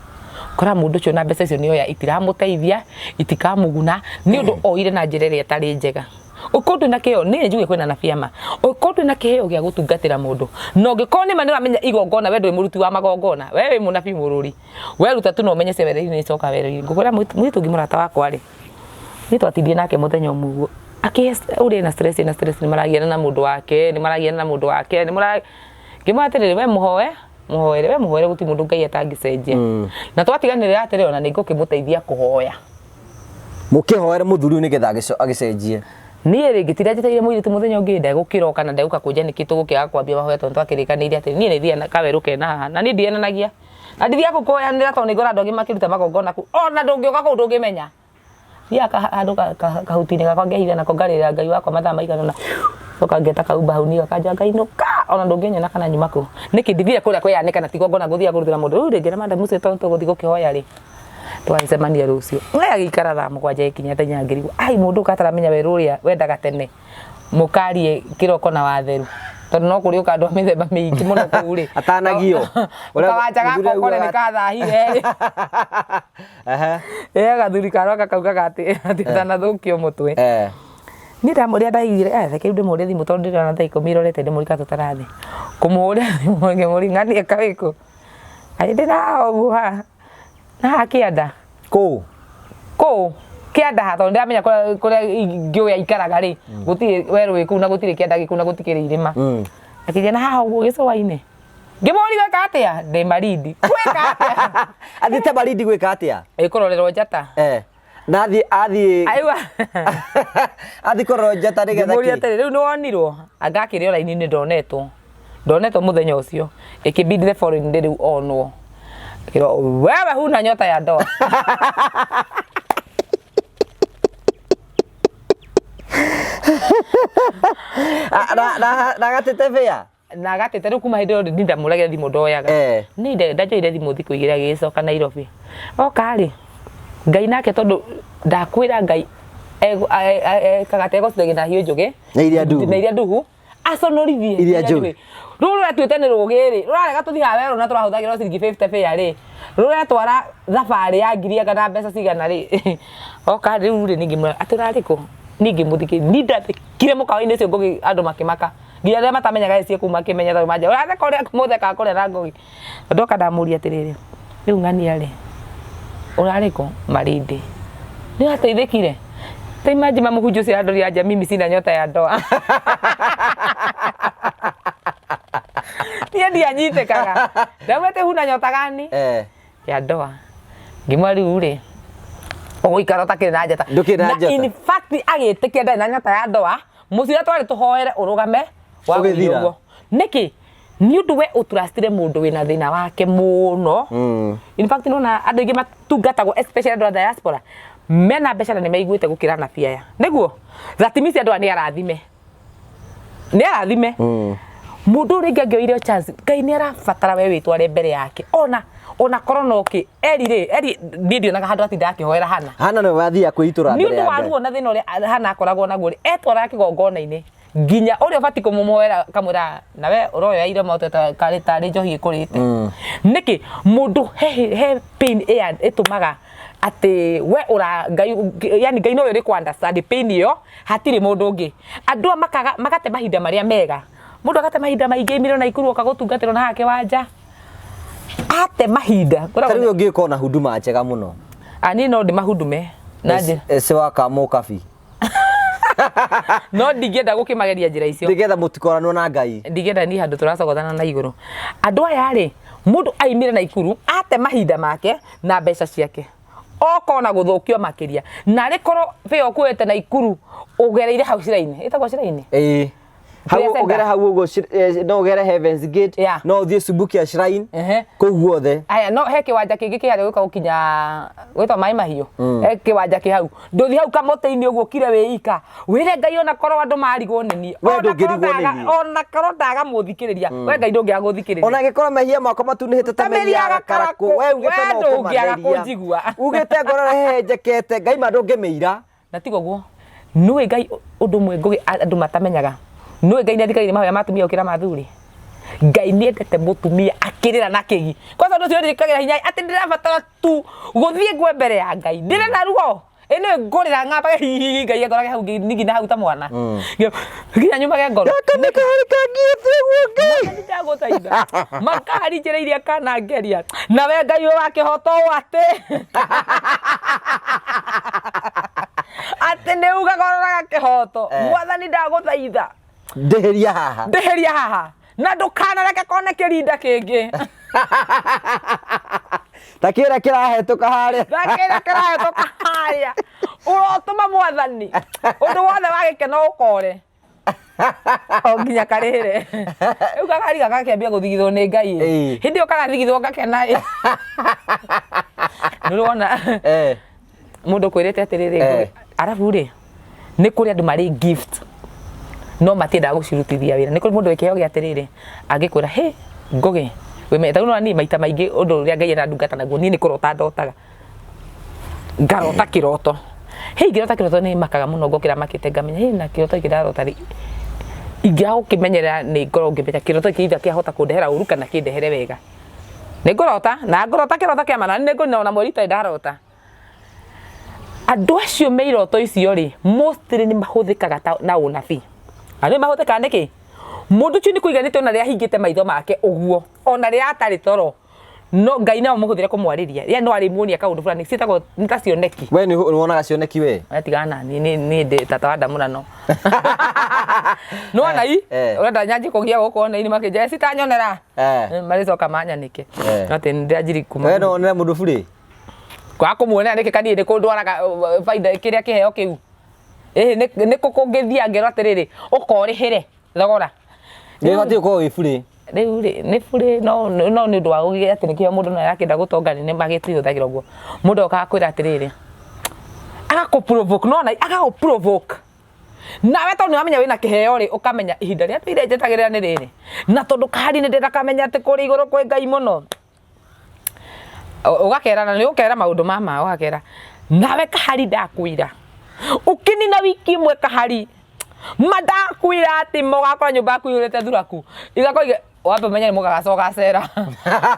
Speaker 2: Kora mũndũ ũcio na mbeca icio nĩoya itiramũteithia, itikamũguna, nĩ ũndũ oire na njĩra ĩrĩa ĩtarĩ njega. Ũkorwo ndwĩ na kĩheo, niĩ njuge kwĩna anabii ama, ũkorwo ndwĩ na kĩheo gĩa gũtungatĩra mũndũ, na ũngĩkorwo nĩma nĩũramenya igongona, we ndũrĩ mũruti wa magongona, we wĩ mũnabii mũrũri, weruta tu na ũmenye cia werũ-inĩ nĩicokaga werũ-inĩ. Ngũkwĩra mũirĩtu ũngĩ mũrata wakwa rĩ, niĩ twatindire nake mũthenya ũmwe ũguo, akĩhe ũrĩa ena stress, ena stress, nĩmaragiana na mũndũ wake, nĩmaragiana na mũndũ wake, nĩmũra ngĩmwĩra atĩrĩrĩ, we mũhoe, mũhoere, we mũhoere, gũtirĩ mũndũ Ngai atangĩcenjia. Na twatiganĩrĩra atĩrĩ, ona nĩngũkĩmũteithia kũhoya.
Speaker 1: Mũkĩhoere mũthuri ũyũ nĩgetha agĩcenjie.
Speaker 2: Niĩ rĩ, ngĩtinda njetereire mũirĩtu mũthenya ũngĩ ndegũkĩroka na ndegũka kũnjia nĩkĩ tũgũkĩaga kwambia mahoya, tondũ twakĩrĩkanĩire atĩ niĩ nĩthiaga na kawerũ kena haha na niĩ ndienanagia na ndithiaga kũu kũhoyanĩra, tondũ nĩngora andũ angĩ makĩruta magongona kũu, ona ndũngĩũka kũu ndũngĩmenya. Thiaga handũ kahuti-inĩ gakwa ngehitha nako, ngarĩrĩra Ngai wakwa mathaa maigana ũna, coka ngeta kaumba hau niĩ gakanjĩra ngainũka, ona ndũngĩnyona kana nyuma kũu. Nĩkĩ ndithiire kũrĩa kwĩyanĩka na ti igongona ngũthiaga kũrutĩra mũndũ. Rĩu rĩ, ngĩra madam ũcio tondũ tũgũthiĩ gũkĩhoya rĩ, twagĩcemania rũciũ. We agĩikara thaa 7 ĩkinya tenya ngĩrigwo, ai mũndũ ũyũ ataramenya werũ ũrĩa wendaga tene mũkarie kĩroko na watheru, tondũ no kũrĩ ũka andũ a mĩthemba mĩingĩ mũno kũu rĩ.
Speaker 1: Atanagio.
Speaker 2: Kawanja gaka ũkore nĩ kathahire rĩ. Ĩ gathuri karoka kaugaga atĩ atĩ ndanathũkio mũtwe. Niĩ ndamũrĩa ndaiguire, eh, reke rĩu ndĩmũhũrĩre thimũ tondũ ndĩrona thaa 10 irorete, ndĩmũrie kana tũtarathiĩ. Kũmũhũrĩra thimũ ngĩmũria ng'ania kawĩkũ. Arĩ ndĩna haha ũguo haha. Na haha kĩanda.
Speaker 1: Kũ?
Speaker 2: Kũ? Kĩanda haha tondũ ndĩramenya kũrĩa kũrĩa ngĩũĩ aikaraga rĩ, gũtirĩ werũ wĩ kũu na gũtirĩ kĩanda gĩ kũu na gũtikĩrĩ irĩma. Akĩnjĩra na haha ũguo gĩcũa-inĩ. Ngĩmũria gwĩka atĩa? Ndĩ Malindi. Gwĩka atĩa?
Speaker 1: Athiĩte Malindi gwĩka atĩa?
Speaker 2: Ĩ kũrorerwo njata.
Speaker 1: Eh. Na athiĩ athiĩ
Speaker 2: Aiwa.
Speaker 1: athiĩ kũrorwo njata nĩgetha
Speaker 2: Ngĩmũria
Speaker 1: kĩ?
Speaker 2: atĩrĩ, rĩu nĩ wonirwo? Anga akĩrĩ o raini-inĩ ndonetwo. Ndonetwo mũthenya ũcio. Ĩkĩbidi the following day rĩu onwo. Akĩrwo wewe huna nyota ya ndoa.
Speaker 1: Na agatĩte bĩa?
Speaker 2: Na agatĩte rĩu kuma hĩndĩ ĩyo niĩ ndamũragia thimũ ndoyaga. Niĩ ndanjoire thimũ thikũ 2 agĩcoka Nairobi. Oka rĩ, Ngai nake tondũ ndakwĩra Ngai ekaga atĩ egocithagia na hiũ njũgĩ
Speaker 1: Na iria nduhu.
Speaker 2: Na iria nduhu aconorithie
Speaker 1: Iria njũgĩ.
Speaker 2: Rũrũ rũratuĩte nĩ rũgĩ rĩ, rũrarega tũthiĩ haha werũ na tũrahũthagĩra o ciringi 50 fare rĩ, rũretwara thabarĩ ya ngiri anga na mbeca cigana rĩ. Oka rĩu rĩ, niĩ ngĩmwĩra atĩ ũrarĩ kũ? Niĩ ngĩmũthikĩrĩria, niĩ ndathekire mũkawa-inĩ ũcio Ngũgĩ andũ makĩmaka. Nginya arĩa matamenyaga ciĩ kũu makĩmenya tondũ manjĩra ũratheka ũrĩa mũthekaga kũrĩa na Ngũgĩ. Ndoka ndamũria atĩrĩrĩ, rĩu ng'ania rĩ, ũrarĩ kũ? Malindi. Nĩ wateithĩkire? Ta imagine mũhunjia ũcio andorire anja mimi sina nyota ya ndoa. Niĩ ndianyitĩkaga. Ndaugĩte huna nyota gani? Ya ndoa. Ngĩmwĩra rĩu rĩ, ũgũikara ũtakĩrĩ na njata.
Speaker 1: Ndũkĩrĩ na njata.
Speaker 2: In fact agĩtĩkia ndarĩ na nyota ya ndoa, mũciĩ ũrĩa twarĩ tũhoere ũrũgame wagũire
Speaker 1: Ũgĩthira.
Speaker 2: ũguo. Nĩkĩ? Nĩ ũndũ we ũtrustire mũndũ wĩna thĩna wake mũno. In fact nĩwona andũ aingĩ matungatagwo especially andũ a diaspora mena mbeca na nĩ maiguĩte gũkĩra anabii aya. Nĩguo? That means andũ aya nĩ arathime. Nĩ arathime. Mũndũ ũrĩa ũngĩ angĩoire chance, Ngai nĩ arabatara we wĩtware mbere yake. Ona korwo no kĩ, Eli rĩ, Eli niĩ ndionaga handũ atindaga akĩhoera Hana.
Speaker 1: Hana nĩwe wathiaga kwĩitũra
Speaker 2: Nĩ
Speaker 1: mbere
Speaker 2: ũndũ
Speaker 1: ya
Speaker 2: wa
Speaker 1: Ngai.
Speaker 2: ruo na thĩna ũrĩa Hana akoragwo naguo rĩ, etwaraga kĩgongona-inĩ nginya ũrĩa ũbatiĩ kũmũhoera akamwĩra nawe ũroya iromo karĩ tarĩ njohi ĩkũrĩte. Nĩkĩ mũndũ he pain ĩya ĩtũmaga atĩ we ũra Ngai, yani Ngai nowe ũrĩ kũ understand pain ĩyo, hatirĩ mũndũ ũngĩ. Andũ aya makaga magate mahinda marĩa mega, mũndũ agate mahinda maingĩ aimire Naikuru oka gũtungatĩrwo na haha kĩwanja, ate mahinda.
Speaker 1: Ta rĩu ũngĩũka ona huduma njega mũno.
Speaker 2: Ah, niĩ no ndĩmahudume na njĩra
Speaker 1: Ece wa Kamũkabi.
Speaker 2: No ndingĩenda gũkĩmageria njĩra icio.
Speaker 1: Nĩgetha mũtikoranwo na Ngai.
Speaker 2: Ndingĩenda niĩ handũ tũracogothana na igũrũ. Andũ aya rĩ, mũndũ aimire Naikuru ate mahinda make na mbeca ciake, oka ona gũthũkio makĩria, narĩ korwo bĩa ũkuĩte Naikuru ũgereire hau cirainĩ, ĩtagwo cirainĩ?
Speaker 1: Ĩĩ. Hau
Speaker 2: Prayer center.
Speaker 1: ũgere hau ũguo no ũgere Heaven's Gate, no ũthiĩ Subukia Shrine, kũu guothe.
Speaker 2: Aya, no he kĩwanja kĩngĩ kĩ harĩa gĩũka gũkinya gwĩtwo maĩ mahiũ. He kĩwanja kĩ hau. Ndũthiĩ hau kamũtĩ-inĩ ũguo ũkire wĩ ika. Wĩre Ngai ona korwo andũ marigwo nĩ niĩ.
Speaker 1: We
Speaker 2: Ona korwo
Speaker 1: ndũngĩrigwo nĩ
Speaker 2: ndaga
Speaker 1: niĩ.
Speaker 2: ona korwo ndaga mũthikĩrĩria. We Ngai ndũngĩaga gũthikĩrĩria.
Speaker 1: Ona angĩkorwo mehia makwa matunĩhĩte ta
Speaker 2: Ta
Speaker 1: mĩri
Speaker 2: mĩri
Speaker 1: ya
Speaker 2: ya
Speaker 1: gakarakũ,
Speaker 2: gakarakũ,
Speaker 1: we ugĩte
Speaker 2: we
Speaker 1: no
Speaker 2: ndũngĩaga
Speaker 1: ũkũmatheria.
Speaker 2: kũnjigua.
Speaker 1: Ugĩte ngoro ĩhehenjekete, Ngai ma ndũngĩmĩira.
Speaker 2: Na tiga ũguo, nĩũĩ Ngai ũndũ ũmwe Ngũgĩ andũ matamenyaga? Nĩũĩ Ngai nĩathikagĩrĩria mahoya ma atumia gũkĩra ma athuri? Ngai nĩendete mũtumia akĩrĩra na kĩgi. Kwanza ũndũ ũcio ũnjĩkagĩra hinya atĩ ndĩrabatara tu gũthiĩ ngwe mbere ya Ngai ndĩre na ruo. Ĩ nĩũĩ ngũrĩra ng'ambage hihihi Ngai angorage hau ngĩnigina hau ta mwana. Nginya nyumage ngoro.
Speaker 1: Gaka nĩ kahari kangiĩte ũguo Ngai.
Speaker 2: Mwathani ndagũthaitha makahari njĩra iria kanangeria nawe Ngai wĩ wa kĩhoto ũũ atĩ atĩ nĩ ugaga ũroraga kĩhoto. Mwathani ndagũthaitha
Speaker 1: Ndĩhĩria haha.
Speaker 2: Ndĩhĩria haha na ndũkanareke kone kĩrinda kĩngĩ.
Speaker 1: Ta kĩrĩa kĩrahetũka harĩa.
Speaker 2: Ta kĩrĩa kĩrahetũka harĩa. Ũrotũma Mwathani ũndũ wothe wa gĩkeno ũkore o nginya karĩhĩre. Rĩu gakari gakakĩambia gũthigithwo nĩ Ngai. Hĩndĩ ĩyo karathigithwo gakena ĩ. Nĩ ũrona mũndũ kwĩrĩte atĩrĩrĩ, arabu rĩ, nĩ kũrĩ andũ marĩ gift no matiendaga gũcirutithia wĩra. Nĩ kũrĩ mũndũ wĩ kĩheo gĩa atĩrĩrĩ, angĩkwĩra hĩ Ngũgĩ, wĩmenye, ta rĩu nĩwona niĩ maita maingĩ ũndũ ũrĩa Ngai arandungata naguo niĩ nĩ kũrota ndotaga. Ngarota kĩroto. Hĩ ingĩrota kĩroto nĩ makaga mũno ngokĩra makĩte ngamenya hĩ na kĩroto gĩkĩ ndarota rĩ, ingĩaga gũkĩmenyerera nĩ ngorwo ngĩmenya kĩroto gĩkĩ either kĩahota kũndehera ũru kana kĩndehere wega. Nĩ ngũrota na ngũrota kĩroto kĩa ma na nĩ ngũnina ona mweri itarĩ ndarota. Andũ acio me iroto icio rĩ, mostly nĩ mahũthĩkaga ta na ũnabii. Na nĩ mahũthĩkaga nĩkĩ? Mũndũ ũcio nĩ kũiganĩte ona rĩrĩa ahingĩte maitho make ũguo, ona rĩrĩa atarĩ toro, no Ngai no amũhũthĩre kũmwarĩria. Ye no arĩmuonia kaũndũ fulani, ciĩtagwo nĩ ta cioneki.
Speaker 1: We nĩ wonaga cioneki we?
Speaker 2: We tigana na niĩ, niĩ niĩ ndĩ tata wa ndamũrano. Nĩwona i? Ũrenda nyanjie kũgia gũkũ ona-inĩ makĩnjĩra citanyonera. Marĩcoka manyanĩke. Atĩ nĩndĩranjirie kuma.
Speaker 1: We no wonere mũndũ burĩ?
Speaker 2: Kwaga kũmuonera nĩkĩ kaniĩ nĩ kũndwaraga baida kĩrĩa kĩheo kĩu. Ĩhĩ nĩ kũ kũngĩthiĩ angerwo atĩrĩrĩ, ũka ũrĩhĩre thogora.
Speaker 1: Nĩ ũbatiĩ gũkorwo wĩ burĩ.
Speaker 2: Rĩu rĩ, nĩ burĩ no no nĩ ũndũ wa ũgĩ atĩ nĩkĩo mũndũ no arakĩenda gũtonga nĩ magĩtihũthagĩra ũguo. Mũndũ okaga kwĩra atĩrĩrĩ, agakũ provoke, nĩwona agagũ provoke. Nawe tondũ nĩwamenya wĩna kĩheo rĩ, ũkamenya ihinda rĩrĩa ndũire njetagĩrĩra nĩ rĩrĩ. Na tondũ kahari nĩ ndĩrenda kamenya atĩ kũrĩa igũrũ kwĩ Ngai mũno. Ũgakera na nĩ ũkera maũndũ ma ma ũgakera. Nawe kahari ndakwĩra, ũkĩnina wiki ĩmwe kahari, ma ndakwĩra atĩ ma ũgakora nyũmba yaku ĩihũrĩte thuraku. Igakorwo wambe ũmenye nĩ mũgagaca ũgacera.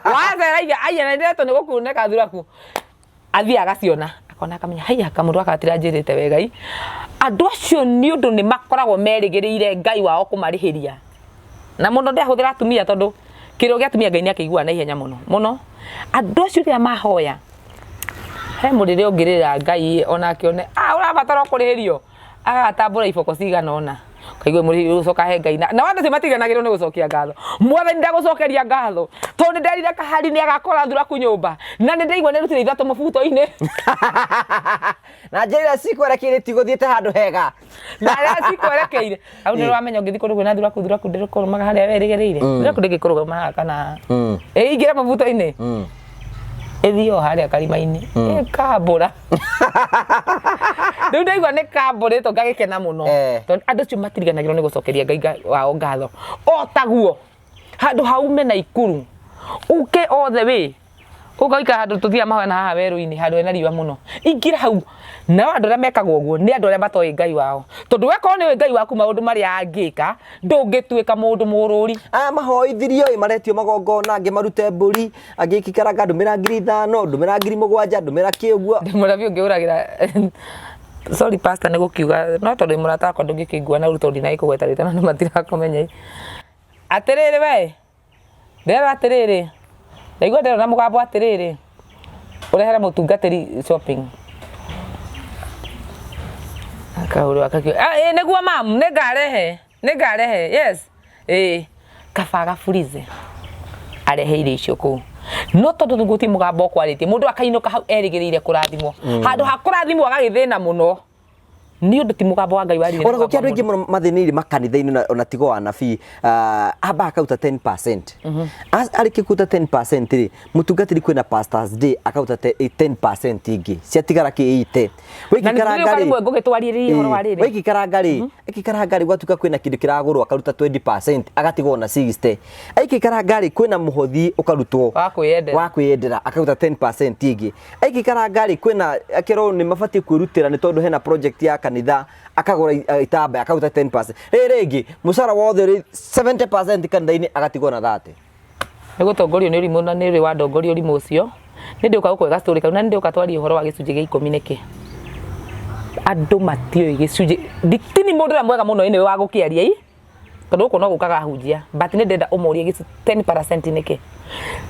Speaker 2: Wacera aiya na nĩndĩretwo nĩ gũkunĩka thuraku. Athiĩ agaciona, akona akamenya haiya kamũndũ gaka gatiranjĩrĩte wega ĩ. Andũ acio nĩ ũndũ nĩ makoragwo merĩgĩrĩire Ngai wao kũmarĩhĩria. Na mũno ndĩrahũthĩra atumia tondũ kĩrĩro gĩa atumia Ngai nĩ akĩiguaga na ihenya mũno mũno. Andũ acio rĩrĩa mahoya, he mũrĩre ũngĩrĩra Ngai onake one, ah ũrabatara o kũrĩhĩrio, agatambũra iboko cigana ũna, ũkaigua mũrĩhĩrio ũcoka he Ngai. Nao andũ acio matiganagĩrwo nĩ gũcokia ngatho. Mwathani ndagũcokeria ngatho tondũ nĩ nderire kahari nĩ agakora thuraku nyũmba na nĩ ndaigua nĩ arutire ithatũ mũbuto-inĩ.
Speaker 1: Na njĩra iria cikwerekeire itigũthiĩte handũ hega.
Speaker 2: Na arĩa cikwerekeire. Hau nĩ ũramenya ũngĩthiĩ kũndũ kwĩna thuraku, thuraku ndĩrĩkũrũmaga harĩa werĩgĩrĩire. Thuraku ndĩngĩkũrũma haha kana ĩingĩre mũbuto-inĩ. Ĩthiĩ o harĩa karima-inĩ ĩkambũra. Rĩu ndaigua nĩ kambũrĩtwo ngagĩkena mũno. Tondũ andũ acio matiriganagĩrwo nĩ gũcokeria Ngai wao ngatho. O taguo handũ haume Naikuru uke all the way ũgaikara handũ tũthiaga mahoya na haha werũ-inĩ handũ hena riũa mũno ingĩra hau. Nao andũ arĩa mekaga ũguo nĩ andũ arĩa matoĩ Ngai wao, tondũ wekorwo nĩ ũĩ Ngai waku maũndũ marĩa angĩka ndũngĩtuĩka mũndũ mũrũri.
Speaker 1: Aya mahoithirio ĩ maretio magongona, angĩ marute mbũri, angĩ ikikaranga ndũmĩra 5,000, ndũmĩra 7,000, ndũmĩra kĩ ũguo.
Speaker 2: Ndĩ mũnabii ũngĩ ũragĩra sorry pastor nĩ gũkiuga no tondũ wĩ mũrata wakwa ndũngĩkĩngua na ũru tondũ ndinagĩkũgweta rĩtwa na andũ matirakũmenya. Atĩrĩrĩ we, Nderwo atĩrĩrĩ, ndaigua nderwo na mũgambo atĩrĩrĩ, ũrehere mũtungatĩri shopping. Akaũrwo akakiuga, ah, ĩĩ nĩguo mam, nĩngarehe, nĩngarehe, yes, ĩĩ. Kaba agaburize arehe irio icio kũu. No tondũ gũtirĩ mũgambo ũkwarĩtie, mũndũ akainũka hau erĩgĩrĩire kũrathimwo. Handũ ha kũrathimwo agagĩthĩna mũno. Nĩ ũndũ ti mũgambo wa Ngai waririe.
Speaker 1: Ona gũkĩ andũ aingĩ mũno mathĩnĩire makanitha-inĩ ona tigo anabii, amba akauta 10%. Arĩkia kũruta 10% rĩ, mũtungatĩri kwĩna pastors day akauta 10% ingĩ ciatigara kĩ ite.
Speaker 2: Na nĩ rĩmwe ngũgĩtwarĩrĩria ũhoro wa rĩrĩ.
Speaker 1: Waikikaranga rĩ, aikikaranga rĩ, gwatuĩka kwĩna kĩndũ kĩragũrwo akaruta 20% agatigwo na 60. Aikikaranga rĩ, kwĩna mũhothi ũkarutwo
Speaker 2: wa kwĩyendera,
Speaker 1: wa kwĩyendera akaruta 10% ingĩ. Aikikaranga rĩ, kwĩna akerwo nĩ mabatiĩ kwĩrutĩra nĩ tondũ hena project ya kanitha, akagũra itambaya akaruta 10%. Rĩrĩ rĩngĩ mũcara wothe rĩ 70% kanitha-inĩ agatigwo na 30.
Speaker 2: Nĩ gũtongorio nĩ ũrimũ na nĩ ũrĩ wandongoria ũrimũ ũcio. Nĩ ndĩũka gũkũhe ga story kau na nĩ ndĩũka twarie ũhoro wa gĩcunjĩ gĩa ikũmi nĩkĩ. Andũ matiũĩ gĩcunjĩ, nditini mũndũ ũrĩa mwega mũno anyway wa gũkĩaria ii, tondũ gũkũ no gũkaga ahunjia, but nĩ ndĩrenda ũmorie 10% nĩkĩ.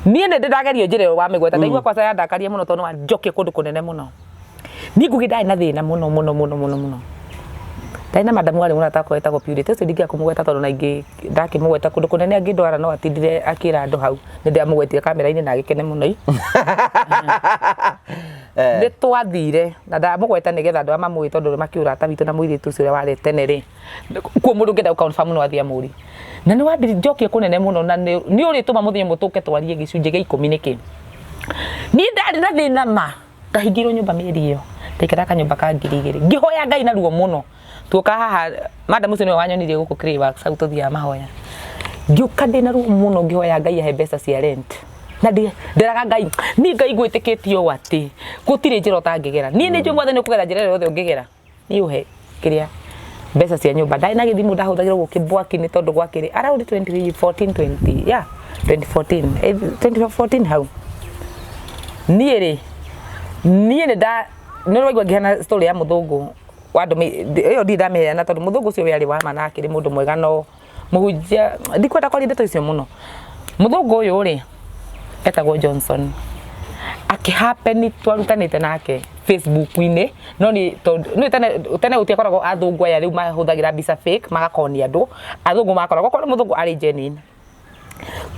Speaker 2: Niĩ nĩ ndĩ ndagerio njĩra ĩyo wamĩgweta, ndaigua kwanza yandakaria mũno tondũ nĩ wanjokia kũndũ kũnene mũno. Niĩ Ngugi ndarĩ na thĩna mũno mũno mũno mũno mũno. Ndarĩ na madamu warĩ mũrata wakwa wetagwo Purity, ũcio ndingĩaga kũmũgweta tondũ ona ingĩ ndakĩmũgweta kũndũ kũnene angĩndwara no atindire akĩra andũ hau nĩ ndamũgwetire kamera-inĩ na agĩkene mũno ĩ. Nĩ twathire na ndamũgweta nĩgetha andũ arĩa mamũĩ tondũ makĩũĩ ũrata witũ na mũirĩtu ũcio ũrĩa warĩ tene rĩ, kuo mũndũ ũngĩenda gũ confirm no athiĩ amũrie. Na nĩ wanjokia kũnene mũno na nĩ ũrĩtũma mũthenya ũmwe tũke twarie gĩcunjĩ gĩa ikũmi nĩkĩ. Niĩ ndarĩ na thĩna ma. Ndahingĩirwo nyũmba mĩeri ĩyo, ndaikaraga kanyũmba ka 2,000 ngĩhoya Ngai na ruo mũno. Tuoka haha, madam ũcio nĩwe wanyonirie gũkũ Clayworks hau tũthiaga mahoya. Ngĩũka ndĩna ruo mũno ngĩhoya Ngai ahe mbeca cia rent. Na nderaga Ngai, niĩ Ngai ngwĩtĩkĩtie ũũ atĩ gũtirĩ njĩra ũtangĩgera. Niĩ nĩ njũĩ Mwathani ũkũgera njĩra ĩrĩa yothe ũngĩgera. Niĩ ũhe kĩrĩa mbeca cia nyũmba. Ndarĩ na gĩthimũ ndahũthagĩra ũguo kĩbwaki nĩ tondũ gwakĩrĩ around 2014 20 yeah 2014 2014 hau. Niĩ rĩ, niĩ nĩ nda nĩ ũraigua ngĩheana story ya mũthũngũ wandũmĩ ĩyo ndirĩ ndamĩheana tondũ mũthũngũ ũcio we arĩ wa ma na akĩrĩ mũndũ mwega no mũhunjia ndikwenda kwaria ndeto icio mũno. Mũthũngũ ũyũ rĩ, etagwo Johnson akĩ happen twarutanĩte nake Facebook-inĩ no nĩ tondũ nĩ tene tene gũtiakoragwo athũngũ aya rĩu mahũthagĩra mbica fake magakonia andũ, athũngũ makoragwo okorwo nĩ mũthũngũ arĩ genuine.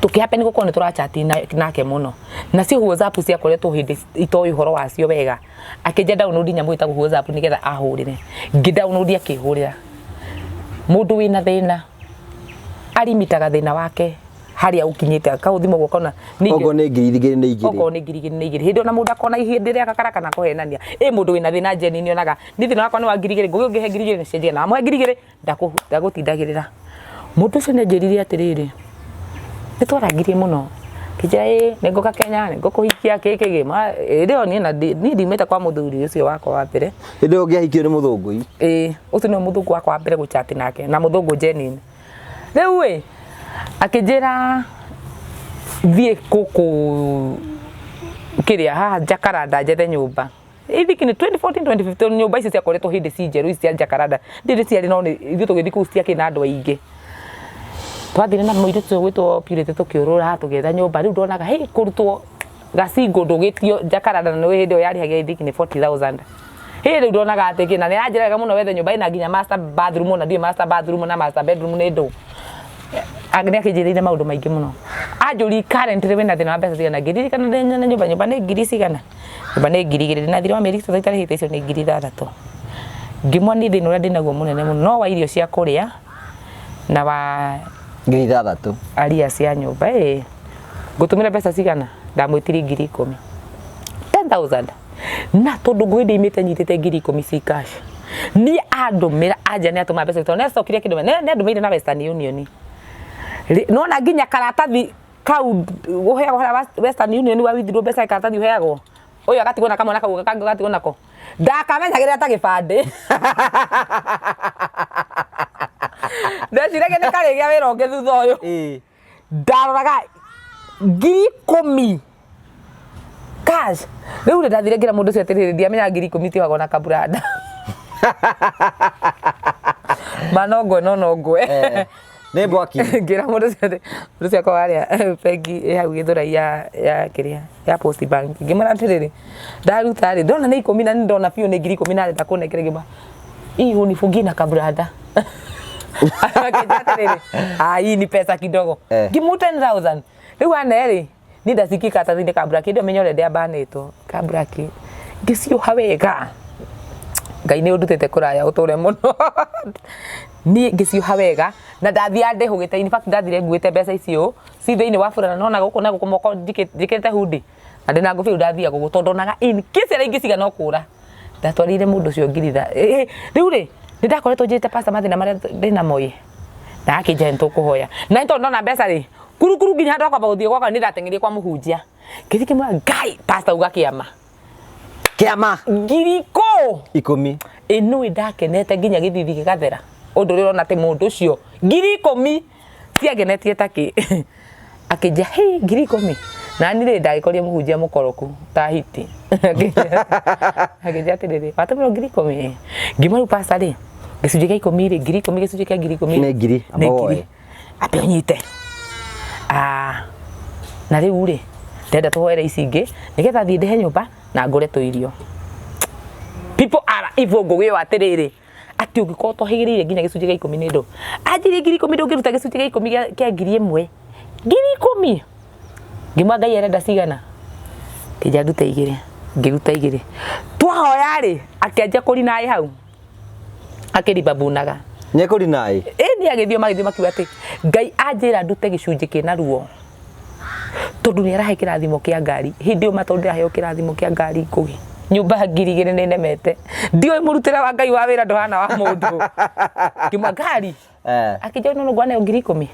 Speaker 2: Tũkĩ happen gũkorwo nĩ tũra chat nake mũno nacio WhatsApp ciakoretwo hĩndĩ itoĩ ũhoro wacio wega, akĩnja download nyamũ ĩtagwo WhatsApp nĩgetha ahũrĩre, ngĩ download akĩhũrĩra. Mũndũ wĩna thĩna arimitaga thĩna wake harĩa ũkinyĩte akaũthima ũguo ũkona
Speaker 1: nĩ Okorwo nĩ 2,000 nĩ 2.
Speaker 2: Okorwo nĩ 2,000 nĩ 2, hĩndĩ ona mũndũ akona ihĩndĩ rĩa gakara kana kũhenania ĩ mũndũ wĩna thĩna genuine onaga niĩ thĩna wakwa nĩ wa 2,000 ngũgĩ ũngĩhe 2,000 nĩ cenjia na wamũhe 2,000 ndagũtindagĩrĩra. Mũndũ ũcio nĩ anjĩrire atĩrĩrĩ, nĩ twarangirie mũno, akĩnjĩra ĩ nĩ ngũka Kenya, nĩ ngũkũhikia kĩ kĩ kĩ, hĩndĩ ĩyo niĩ niĩ ndiumĩte kwa mũthuri ũcio wakwa wa mbere.
Speaker 1: Hĩndĩ ĩyo ũngĩahikio nĩ mũthũngũ ĩ?
Speaker 2: Ĩĩ, ũcio nĩwe mũthũngũ wakwa wa mbere gũ chat nake na mũthũngũ genuine. Rĩu ĩ, akĩnjĩra thiĩ gũkũ kĩrĩa haha Jacaranda njethe nyũmba. I think nĩ 2014 2015 nyũmba icio ciakoretwo hĩndĩ ci njerũ ici cia Jacaranda. Ndirĩ ciarĩ no nĩ ithuĩ tũgĩthiĩ kũu citiakĩrĩ na andũ aingĩ. Twathire na mũirĩtu ũcio ũgwĩtwo Purity tũkĩũrũra tũgĩetha nyũmba rĩu ndonaga hĩ kũrutwo gacingo ndũgĩtio Jacaranda na nĩ hĩndĩ ĩyo yarĩhagia I think nĩ 40,000. Hĩ rĩu ndonaga atĩ kĩ na nĩ aranjĩra wega mũno wethe nyũmba ĩna nginya master bathroom ona ndiũĩ master bathroom na master bedroom nĩ ndũ. Nĩ akĩnjĩrĩire maũndũ maingĩ mũno. Anjũria currently wĩna thĩna wa mbeca cigana ngĩririkana ndĩ na nyũmba, nyũmba nĩ ngiri cigana? Nyũmba nĩ 2,000 ndĩna thirĩ wa mĩeri ĩtatũ itarĩhĩte icio nĩ 6,000. Ngĩmwonia thĩna ũrĩa ndĩnaguo mũnene mũno no wa irio cia kũrĩa na wa
Speaker 1: 6,000.
Speaker 2: Aria cia nyũmba ĩĩ. Ngũtũmĩra mbeca cigana? Ndamwĩtirie 10,000. 10000 na tondu ngũgĩ ndĩimĩte nyitĩte 10,000 ci cash niĩ andũmĩra anja nĩ atũma mbeca tondũ nĩacokire akĩndũmĩra nĩ andũmĩire na Western Union. Nona nginya karatathi kau ũheagwo harĩa Western Union wa withdraw mbeca karatathi ũheagwo ũyũ agatigwo na kamwe na kau kangĩ agatigwo nako ndakamenyagĩrĩra ta gĩbandĩ ndeciragia nĩ karĩgĩa wĩra ũngĩ thutha ũyũ. Ndaroraga 10,000 cash rĩu rĩ ndathire ngĩra mũndũ ũcio atĩrĩrĩ ndiamenyaga 10,000 itiohagwo na kaburanda ma no ngwe no no ngwe.
Speaker 1: Nĩ mbwaki.
Speaker 2: Ngĩra mũndũ ũcio atĩ mũndũ ũcio akorwo harĩa bengi ĩ hau Gĩthũrai ya kĩrĩa ya Post Bank ngĩmwĩra atĩrĩrĩ ndaruta rĩ ndona nĩ ikũmi na nĩ ndona biũ nĩ 10,000 na arenda kũnengera ngĩmwĩra hii unifungie na kabranda akĩnjĩra atĩrĩrĩ ah hii ni pesa kidogo. Ngĩmũ 10000 rĩu ane rĩ niĩ ndacikie karatathi-inĩ ka black ndĩ ũmenye ũrĩa ndĩambanĩtwo ka black ngĩcioha wega Ngai nĩ ũndutĩte kũraya ũtũre mũno niĩ ngĩcioha wega na ndathiaga ndĩhũgĩte in fact ndathire nguĩte mbeca icio ci thĩinĩ wa burana nona gũkũ na gũkũ moko njĩkĩrĩte hundi na ndĩna ngũbia rĩu ndathiaga ũguo tondũ ndonaga in case arĩa ingĩciga no kũra ndatwarĩire mũndũ ũcio ngiritha rĩu rĩ nĩ ndakoretwo njĩrĩte pastor mathĩna marĩa ndĩnamo ĩ na akĩnjĩra nĩ tũkũhoya na nĩ tondũ ndona mbeca rĩ kurukuru nginya handũ ha kwamba gũthiĩ gwakwa nĩ ndateng'erire kwa mũhunjia ngĩthiĩ ngĩmwĩra Ngai pastor uga kĩama
Speaker 1: Kĩama
Speaker 2: ngiri ikũ
Speaker 1: 10.
Speaker 2: Ĩnũĩ ndakenete nginya gĩthithi gĩgathera ũndũ ũrĩa ũrona atĩ mũndũ ũcio 10,000 ciangenetie takĩ akĩnjia hĩ 10,000 na niĩ rĩ ndagĩkorire mũhunjia mũkoroku ta hiti akĩnjia atĩrĩrĩ watũmĩrwo 10,000 ngĩmwĩra rĩu pastor rĩ gĩcunjĩ kĩa 10 rĩ 10,000 gĩcunjĩ kĩa 10,000
Speaker 1: Nĩ ngiri,
Speaker 2: nĩ
Speaker 1: amba woe.
Speaker 2: ngiri ambe ũnyite. Ah, na rĩu rĩ ndĩrenda tũhoere ici ingĩ nĩgetha thiĩ ndĩhe nyũmba na ngũre tũirio. People are evil ngũgĩ ũyũ atĩrĩrĩ atĩ ũngĩkorwo ũtohĩgĩrĩire nginya gĩcunjĩ gĩa 10 nĩ ndũ anjirie 10,000 ndũngĩruta gĩcunjĩ gĩa 10 kĩa 1,000 10,000 ngĩmwa Ngai arenda cigana kĩnja ndute igĩrĩ ngĩruta igĩrĩ twahoya rĩ akĩanjia kũrinaĩ hau akĩribabunaga
Speaker 1: Nĩ kũrinaĩ
Speaker 2: ĩ nĩ agĩthiĩ magĩthiĩ makiuga atĩ Ngai anjĩra ndute gĩcunjĩ kĩna ruo tondũ nĩ arahe kĩrathimo kĩa ngari hĩndĩ ĩyo ma tondũ ndĩraheo kĩrathimo kĩa ngari ngũgĩ nyũmba 2,000 nĩ nemete ndiũĩ mũrutĩre wa Ngai wa wĩra ndũhana wa mũndũ ngĩmwa ngari akĩnjĩra no ngwaneo 10,000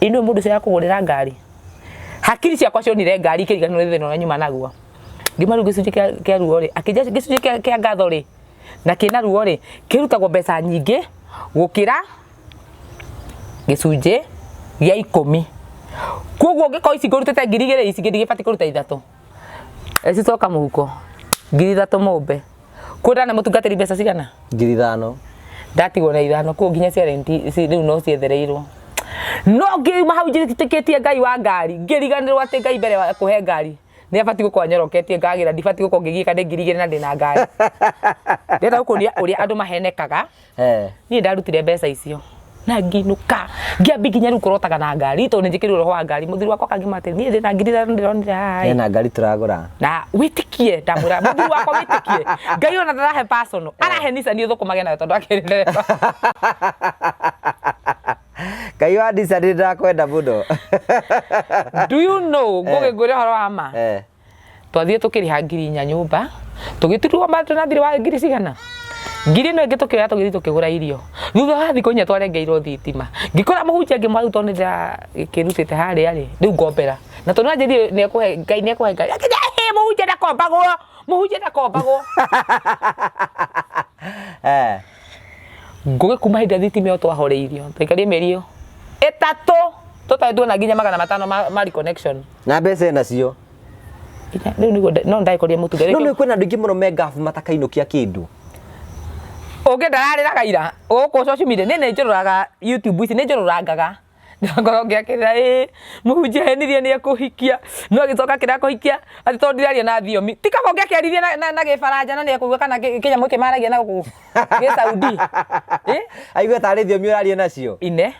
Speaker 2: ĩno mũndũ ũcio akũgũrĩra ngari hakiri ciakwa cionire ngari ikĩriganĩrwo nĩ thĩna ũrĩa nyuma naguo ngĩmwa rĩu gĩcunjĩ kĩa ruo rĩ akĩnjĩra gĩcunjĩ kĩa ngatho rĩ na kĩna ruo rĩ kĩrutagwo mbeca nyingĩ gũkĩra gĩcunjĩ gĩa 10 koguo ũngĩkorwo ici ngũrutĩte 2,000 ici ingĩ ndigĩbatiĩ kũruta 3 cicoka mũhuko 3,000 mũmbe kwĩra na mũtungatĩri mbeca cigana
Speaker 1: 5,000
Speaker 2: ndatigwo na 5 koguo nginya cia rent rĩu no ciethereirwo no ngiuma hau njĩtĩkĩtie Ngai wa ngari ngĩriganĩrwo atĩ Ngai mbere wa kũhe ngari nĩ abatiĩ gũkorwo anyoroketie ngagĩra ndibatiĩ gũkorwo ngĩgiĩka nĩ 2,000 na ndĩna ngari ndĩrenda gũkuonia ũrĩa andũ mahenekaga. Niĩ ndarutire mbeca icio na nginũka ngĩambi nginya rĩu kũrotaga na ngari tondũ nĩ njĩkĩrirwo roho wa ngari mũthuri wakwa akangĩma atĩ niĩ ndĩna 5,000 ndĩronire haha ĩ.
Speaker 1: Hena ngari tũragũra
Speaker 2: na wĩtĩkie ndamwĩra mũthuri wakwa wĩtĩkie Ngai ona ndarahe personal arahe Nissan ũthũkũmage nayo tondũ akĩrĩ ndereba.
Speaker 1: Ngai wa Nissan nĩ ndakwenda mũno.
Speaker 2: Do you know ngũgĩ ngwĩre ũhoro wa ma twathire tũkĩrĩha 4,000 nyũmba tũgĩturwo ma na thirĩ wa ngiri cigana ngiri ĩno ĩngĩ tũkĩoya tũgĩthiĩ tũkĩgũra irio thutha wa thikũ 4 twarengeirwo thitima ngĩkora mũhunjia ngĩmwĩra rĩu tondũ nĩndĩrakĩrutĩte harĩa rĩ rĩu ngombera na tondũ anjĩrire nĩekũhe Ngai nĩekũhe ngari akĩnjĩra ĩhĩ mũhunjia ndakombagwo mũhunjia ndakombagwo. Ngũgĩ kuma hĩndĩ ĩrĩa thitima ĩyo twahoreirio twaikarire mĩeri ĩyo 3 tũtarĩ tuona nginya 500 ma reconnection.
Speaker 1: Na mbeca enacio
Speaker 2: rĩu nĩguo no ndagĩkorire mũtungatĩri.
Speaker 1: No nĩ kwĩna andũ aingĩ mũno me ngabu matakainũkia kĩndũ.
Speaker 2: Ũngĩ ndararĩraga ira gũkũ social media nĩ njũrũraga YouTube ici nĩ njũrũrangaga ngorwo ngĩakĩrĩra ĩ mũhunjia henirie nĩ ekũhikia no agĩcoka akĩrega kũhikia atĩ tondũ ndiraria na thiomi ti kaba ũngĩakĩaririe na gĩbaranja na nĩ ekũigua kana kĩnyamũ gĩkĩ maragia na gũkũ gĩ Saudi.
Speaker 1: Aigue tarĩ thiomi ũraria nacio.
Speaker 2: Ine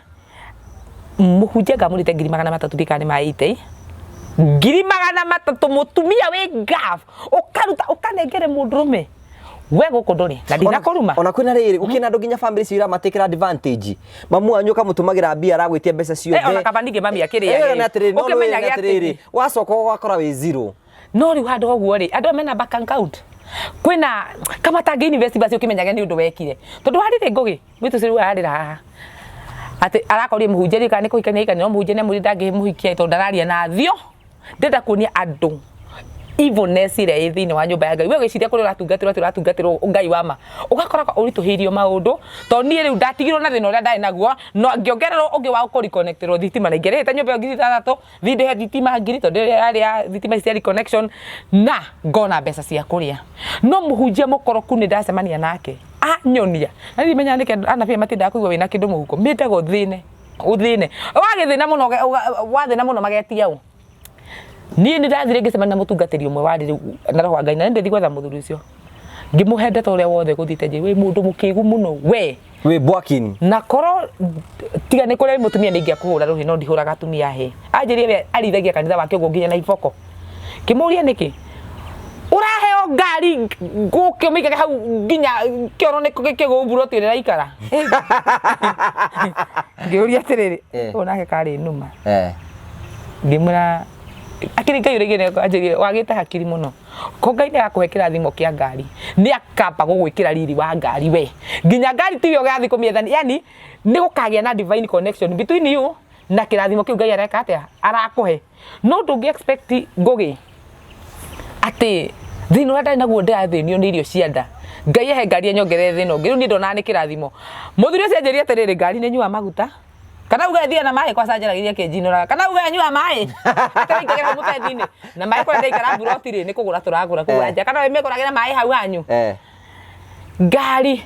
Speaker 2: mũhunjia ngamũrĩte 300,000 ndikana nĩ ma 80 300,000 mũtumia wĩ ngaf ũkaruta ũkanengere mũndũrũme we gũkũ ndũrĩ na ndinakũruma.
Speaker 1: Ona kwĩna rĩrĩ gũkĩna andũ nginya family cio iramatekera advantage mamu wanyu ũkamũtũmagĩra mbia aragwĩtia mbeca ciothe.
Speaker 2: Ona kaba ningĩ mami akĩrĩa
Speaker 1: atĩrĩrĩ wacoka ũgakora wĩ zero.
Speaker 2: No rĩu handũ ũguo rĩ, andũ aya mena bank account kwĩna kama tangĩ invest basi ũkĩmenyage nĩ ũndũ wekire, tondũ warĩrĩ Ngũgĩ mwĩtũ ũcio rĩu ararĩra haha atĩ arakorire mũhunjia kana nĩ kũhikania hikania, no mũhunjia nĩ amwĩrire ndangĩmũhikia tondũ ndararia na thio. Ndĩrenda kuonia andũ evilness ĩrĩa ĩ thĩinĩ wa nyũmba ya Ngai. We ũgĩciria kũrĩa ũratungatĩrwo atĩ ũratungatĩrwo Ngai wa ma, ũgakora ũritũhĩirio maũndũ, tondũ niĩ rĩu ndatigirwo na thĩna ũrĩa ndarĩ naguo, na ngĩongererwo ũngĩ wa kũ reconnect-ĩrwo thitima, na ingĩarĩhĩte nyũmba ĩyo 6,000, thiĩ ndĩhe thitima ngiri, tondũ ĩrĩa yarĩ ya thitima ici cia reconnection, na ngona mbeca cia kũrĩa. No mũhunjia mũkoroku nĩ ndacemania nake, anyonia, na niĩ ndimenyaga nĩkĩ anabii matindaga kũigua wĩna kĩndũ mũhuko, mendaga ũthĩne, ũthĩne. Wagĩthĩna mũno, wathĩna mũno magetia ũ? Niĩ nĩ ndathire ngĩcemania na mũtungatĩri ũmwe warĩ rĩu na roho wa Ngai, na nĩ ndĩthiĩ gwetha mũthuri ũcio, ngĩmũhe ndeto ũrĩa wothe gũthiĩte, njĩre wĩ mũndũ mũkĩgu mũno we.
Speaker 1: Wĩ bwakini.
Speaker 2: Na korwo tiga nĩ kũrĩa mũtumia nĩ ingĩakũhũra rũhĩ, no ndihũraga atumia hĩ. Anjĩrire we arĩithagia kanitha wake ũguo nginya na iboko. Ngĩmũria nĩkĩ? Ũraheo ngari ngũke ũmĩigage hau nginya kĩoro nĩ kĩgũu mburoti ĩrĩa ĩraikara. Ngĩũria atĩrĩrĩ, ũyũ nake karĩ numa. Ngĩmwĩra akĩrĩ Ngai ũrĩa igĩrĩ anjĩrire wagĩte hakiri mũno. Ko Ngai nĩ agakũhe kĩrathimo kĩa ngari, nĩ akamba gũgwĩkĩra riri wa ngari we. Nginya ngari tiwe ũgathiĩ kũmĩetha, yani nĩ gũkagĩa na divine connection between you na kĩrathimo kĩu Ngai areka atĩa? Arakũhe. No ndũngĩ expect Ngũgĩ atĩ thĩna ũrĩa ndarĩ naguo ndĩrathĩnio nĩ irio cia nda, Ngai ahe ngari anyongerere thĩna ũngĩ. Rĩu niĩ ndonaga nĩ kĩrathimo. Mũthuri ũcio anjĩrire atĩrĩrĩ, ngari nĩ ĩnyuaga maguta, kana uge thiĩ na maĩ kwa canjaragia kĩnjinũraga, kana uge nyua maĩ atĩ waingagĩra hau mũberethi-inĩ na maĩ kũrĩa ndaikara mburoti rĩ, nĩ kũgũra tũragũra kũu nja, kana mĩgũragĩra maĩ hau hanyu. Ngari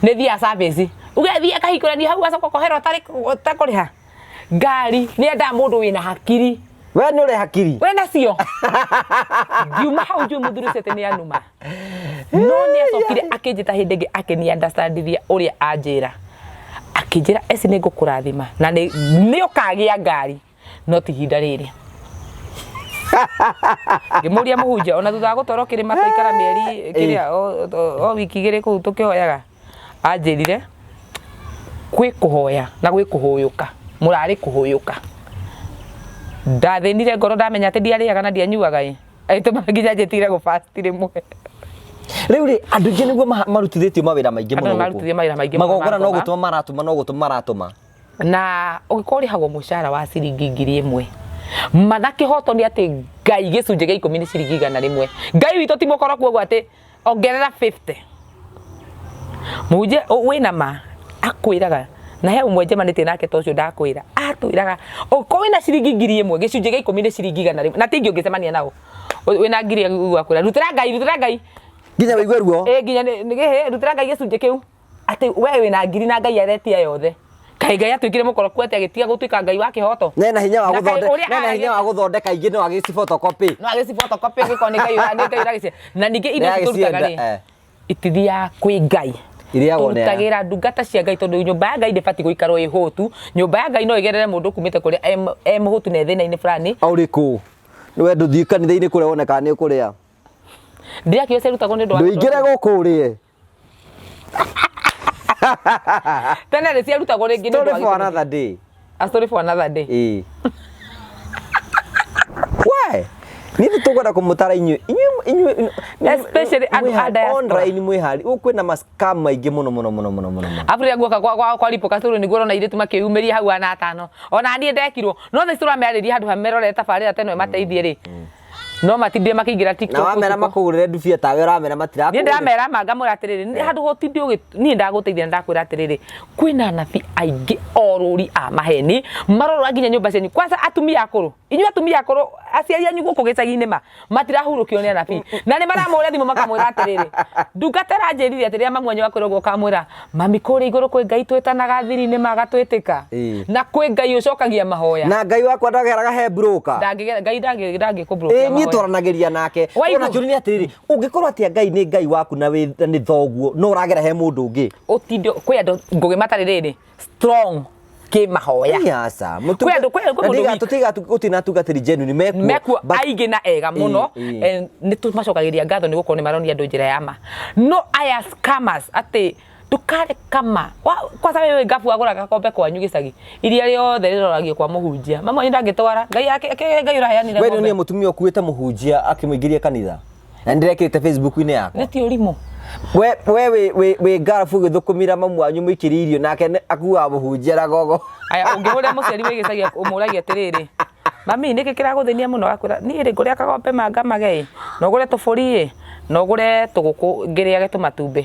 Speaker 2: nĩ thiaga service, uge thiĩ akahingũrania hau acoka ũkoherwo ũtekũrĩha. Ngari nĩ yendaga mũndũ wĩna hakiri.
Speaker 1: We nĩ ũrĩ hakiri?
Speaker 2: We nacio. Ngiuma hau njũĩ mũthuri ũcio atĩ nĩ anuma. No nĩ acokire akĩnjĩta hĩndĩ ĩngĩ akĩni understandithia ũrĩa anjĩra. Akĩnjĩra eci nĩ ngũkũrathima na nĩ ũkagĩa ngari no ti ihinda rĩrĩ. Ngĩmũria mũhunjia ona thutha wa gũtwarwo kĩrĩma twaikara mĩeri kĩrĩa o wiki igĩrĩ kũu tũkĩhoyaga, anjĩrire kwĩ kũhoya na gwĩ kũhũyũka, mũrarĩ kũhũyũka. Ndathĩnire ngoro ndamenya atĩ ndiarĩaga na ndianyuaga ĩ, agĩtũma nginya njĩtigĩre gũ fast rĩmwe.
Speaker 1: Rĩu rĩ, andũ aingĩ nĩguo marutithĩtio mawĩra maingĩ
Speaker 2: Andũ
Speaker 1: mũno
Speaker 2: nĩ
Speaker 1: gũkũ.
Speaker 2: marutithio mawĩra maingĩ mũno
Speaker 1: Magongona no
Speaker 2: ma ngoma.
Speaker 1: gũtũma maratũma, no gũtũma maratũma.
Speaker 2: Na ũngĩkorwo ũrĩhagwo mũcara wa ciringi 1,000, ma na kĩhoto nĩ atĩ Ngai gĩcunjĩ gĩa 10 nĩ ciringi 100. Ngai witũ ti mũkoroku ũguo atĩ ongerera 50. Mũhunjia wĩna ma akwĩraga, na he ũmwe njemanĩtie nake ta ũcio ndakwĩra, atwĩraga ũngĩkorwo wĩna ciringi 1,000, gĩcunjĩ gĩa 10 nĩ ciringi 100, na ti aingĩ ũngĩcemania nao. Wĩna ngiri akwĩra rutĩra Ngai, rutĩra Ngai.
Speaker 1: Nginya wĩigue ruo.
Speaker 2: Ĩ nginya nĩ rutĩra Ngai gĩcunjĩ kĩu. Atĩ we wĩna ngiri na Ngai aretia yothe. Kaĩ Ngai atuĩkire mũkoroku atĩ agĩtiga gũtuĩka Ngai wa kĩhoto?
Speaker 1: Nena hinya wa
Speaker 2: Na kaĩ
Speaker 1: gũthondeka,
Speaker 2: ũrĩa
Speaker 1: nena hinya wa gũthondeka ingĩ no agĩci photocopy.
Speaker 2: No agĩci photocopy gĩkorwo nĩ Ngai nĩ Ngai ũragĩci. Na ningĩ indo ici tũrutaga rĩ, itithiaga kwĩ Ngai.
Speaker 1: Irĩagwo nĩ a?
Speaker 2: Tũrutagĩra ndungata cia Ngai tondũ nyũmba ya Ngai ndĩbatiĩ gũikarwo ĩ hũtu. Nyũmba ya Ngai no ĩgerere mũndũ kumĩte kũrĩa e mũhũtu na e thĩna-inĩ fulani.
Speaker 1: Ũrĩkũ? We ndũthiĩ kanitha-inĩ kũrĩa wonekaga nĩ ũkũrĩa.
Speaker 2: Ndĩrakĩũria ciarutagwo nĩ ũndũ wa
Speaker 1: Ndũingĩre gũkũ ũrĩe.
Speaker 2: Tene rĩ ciarutagwo rĩngĩ nĩ ũndũ
Speaker 1: Story
Speaker 2: wa
Speaker 1: for
Speaker 2: gĩtũmi.
Speaker 1: another day.
Speaker 2: A story for another day.
Speaker 1: Ĩĩ. We, niĩ nĩ tũkwenda kũmũtara inyuĩ inyuĩ inyuĩ
Speaker 2: Especially andũ a diaspora.
Speaker 1: online mwĩhari gũkũ kwĩna ma scam maingĩ mũno mũno mũno mũno mũno mũno.
Speaker 2: Abu rĩrĩa guoka kwa kwa kwa lipo kasuru nĩguo ũrona airĩtu makĩyumĩria hau ana atano. Ona niĩ ndekirwo. No thaa ici tũramearĩria handũ ha merorere tabarĩra ta ĩno ĩmateithie rĩ. No matindire makĩingĩra
Speaker 1: Na
Speaker 2: TikTok
Speaker 1: wamera
Speaker 2: ũtukũ.
Speaker 1: makũgũrĩre ndubia tawe ũramera
Speaker 2: Niĩ
Speaker 1: matirakũgũrĩra.
Speaker 2: ndĩramera ma ngamwĩra atĩrĩrĩ, nĩ handũ ha ũtinde ũgĩ niĩ ndagũteithia na ndakwĩra atĩrĩrĩ, kwĩna anabii aingĩ orũri a maheni marorora nginya nyũmba cianyu. Kwanza atumia akũrũ, inyuĩ atumia akũrũ aciari anyu gũkũ gĩcagi-inĩ ma matirahurũkio nĩ anabii na nĩ maramũra thimũ makamwĩra atĩrĩrĩ, ndungata ĩranjĩrire atĩ rĩrĩa mamu wanyu akwĩra ũguo ũkamwĩra mami kũrĩa igũrũ kwĩ Ngai twĩtanaga thiri-inĩ ma agatwĩtĩka na kwĩ Ngai ũcokagia mahoya.
Speaker 1: Na Ngai wakwa ndageraga he broker.
Speaker 2: Ndangĩgera Ngai ndangĩkũ
Speaker 1: Ĩĩ niĩ twaranagĩria nake.
Speaker 2: Waigua?
Speaker 1: Ona kĩũria nĩ atĩrĩrĩ, ũngĩkorwo atĩa Ngai nĩ Ngai waku na wĩ na nĩ thoguo no ũragera he mũndũ ũngĩ.
Speaker 2: Ũtinde kwĩ andũ ngũgĩ matarĩ rĩrĩ strong kĩmahoya.
Speaker 1: Ĩĩ aca.
Speaker 2: Kwĩ andũ kwĩ kwĩ mũndũ weak.
Speaker 1: Tũtiga gũtirĩ na atungatĩri genuine mekuo.
Speaker 2: Mekuo
Speaker 1: but
Speaker 2: aingĩ na ega mũno.
Speaker 1: Ĩĩ, ĩĩ.
Speaker 2: Nĩ tũmacokagĩria ngatho nĩ gũkorwo nĩ maronia andũ njĩra ya ma. No aya scammers atĩ Ndũkare kama kwanza wewe ngabu wagũra gakombe kwanyu gĩcagi iria rĩothe rĩroragio kwa mũhunjia mama wanyu ndangĩtwara ngai yake ngai ũraheanire
Speaker 1: We nĩ
Speaker 2: ng'ombe.
Speaker 1: mũtumia ũkuĩte mũhunjia akĩmũingĩria kanitha na nĩndĩrekĩrĩte Facebook-inĩ yakwa.
Speaker 2: Nĩ ti ũrimũ.
Speaker 1: We wĩ ngarabu ũgĩthũkũmĩra mamu wanyu mũikĩrie irio nake akuaga mũhunjia na gogo.
Speaker 2: Aya ũngĩhũrĩra mũciari wĩ gĩcagi ũmũragie atĩrĩrĩ, mami nĩkĩ kĩragũthĩnia mũno akwĩra niĩ rĩ ngũrĩa kagombe manga mage ĩ na ũgũre tũbũri ĩ na ũgũre tũgũkũ ngĩrĩage tũmatumbĩ.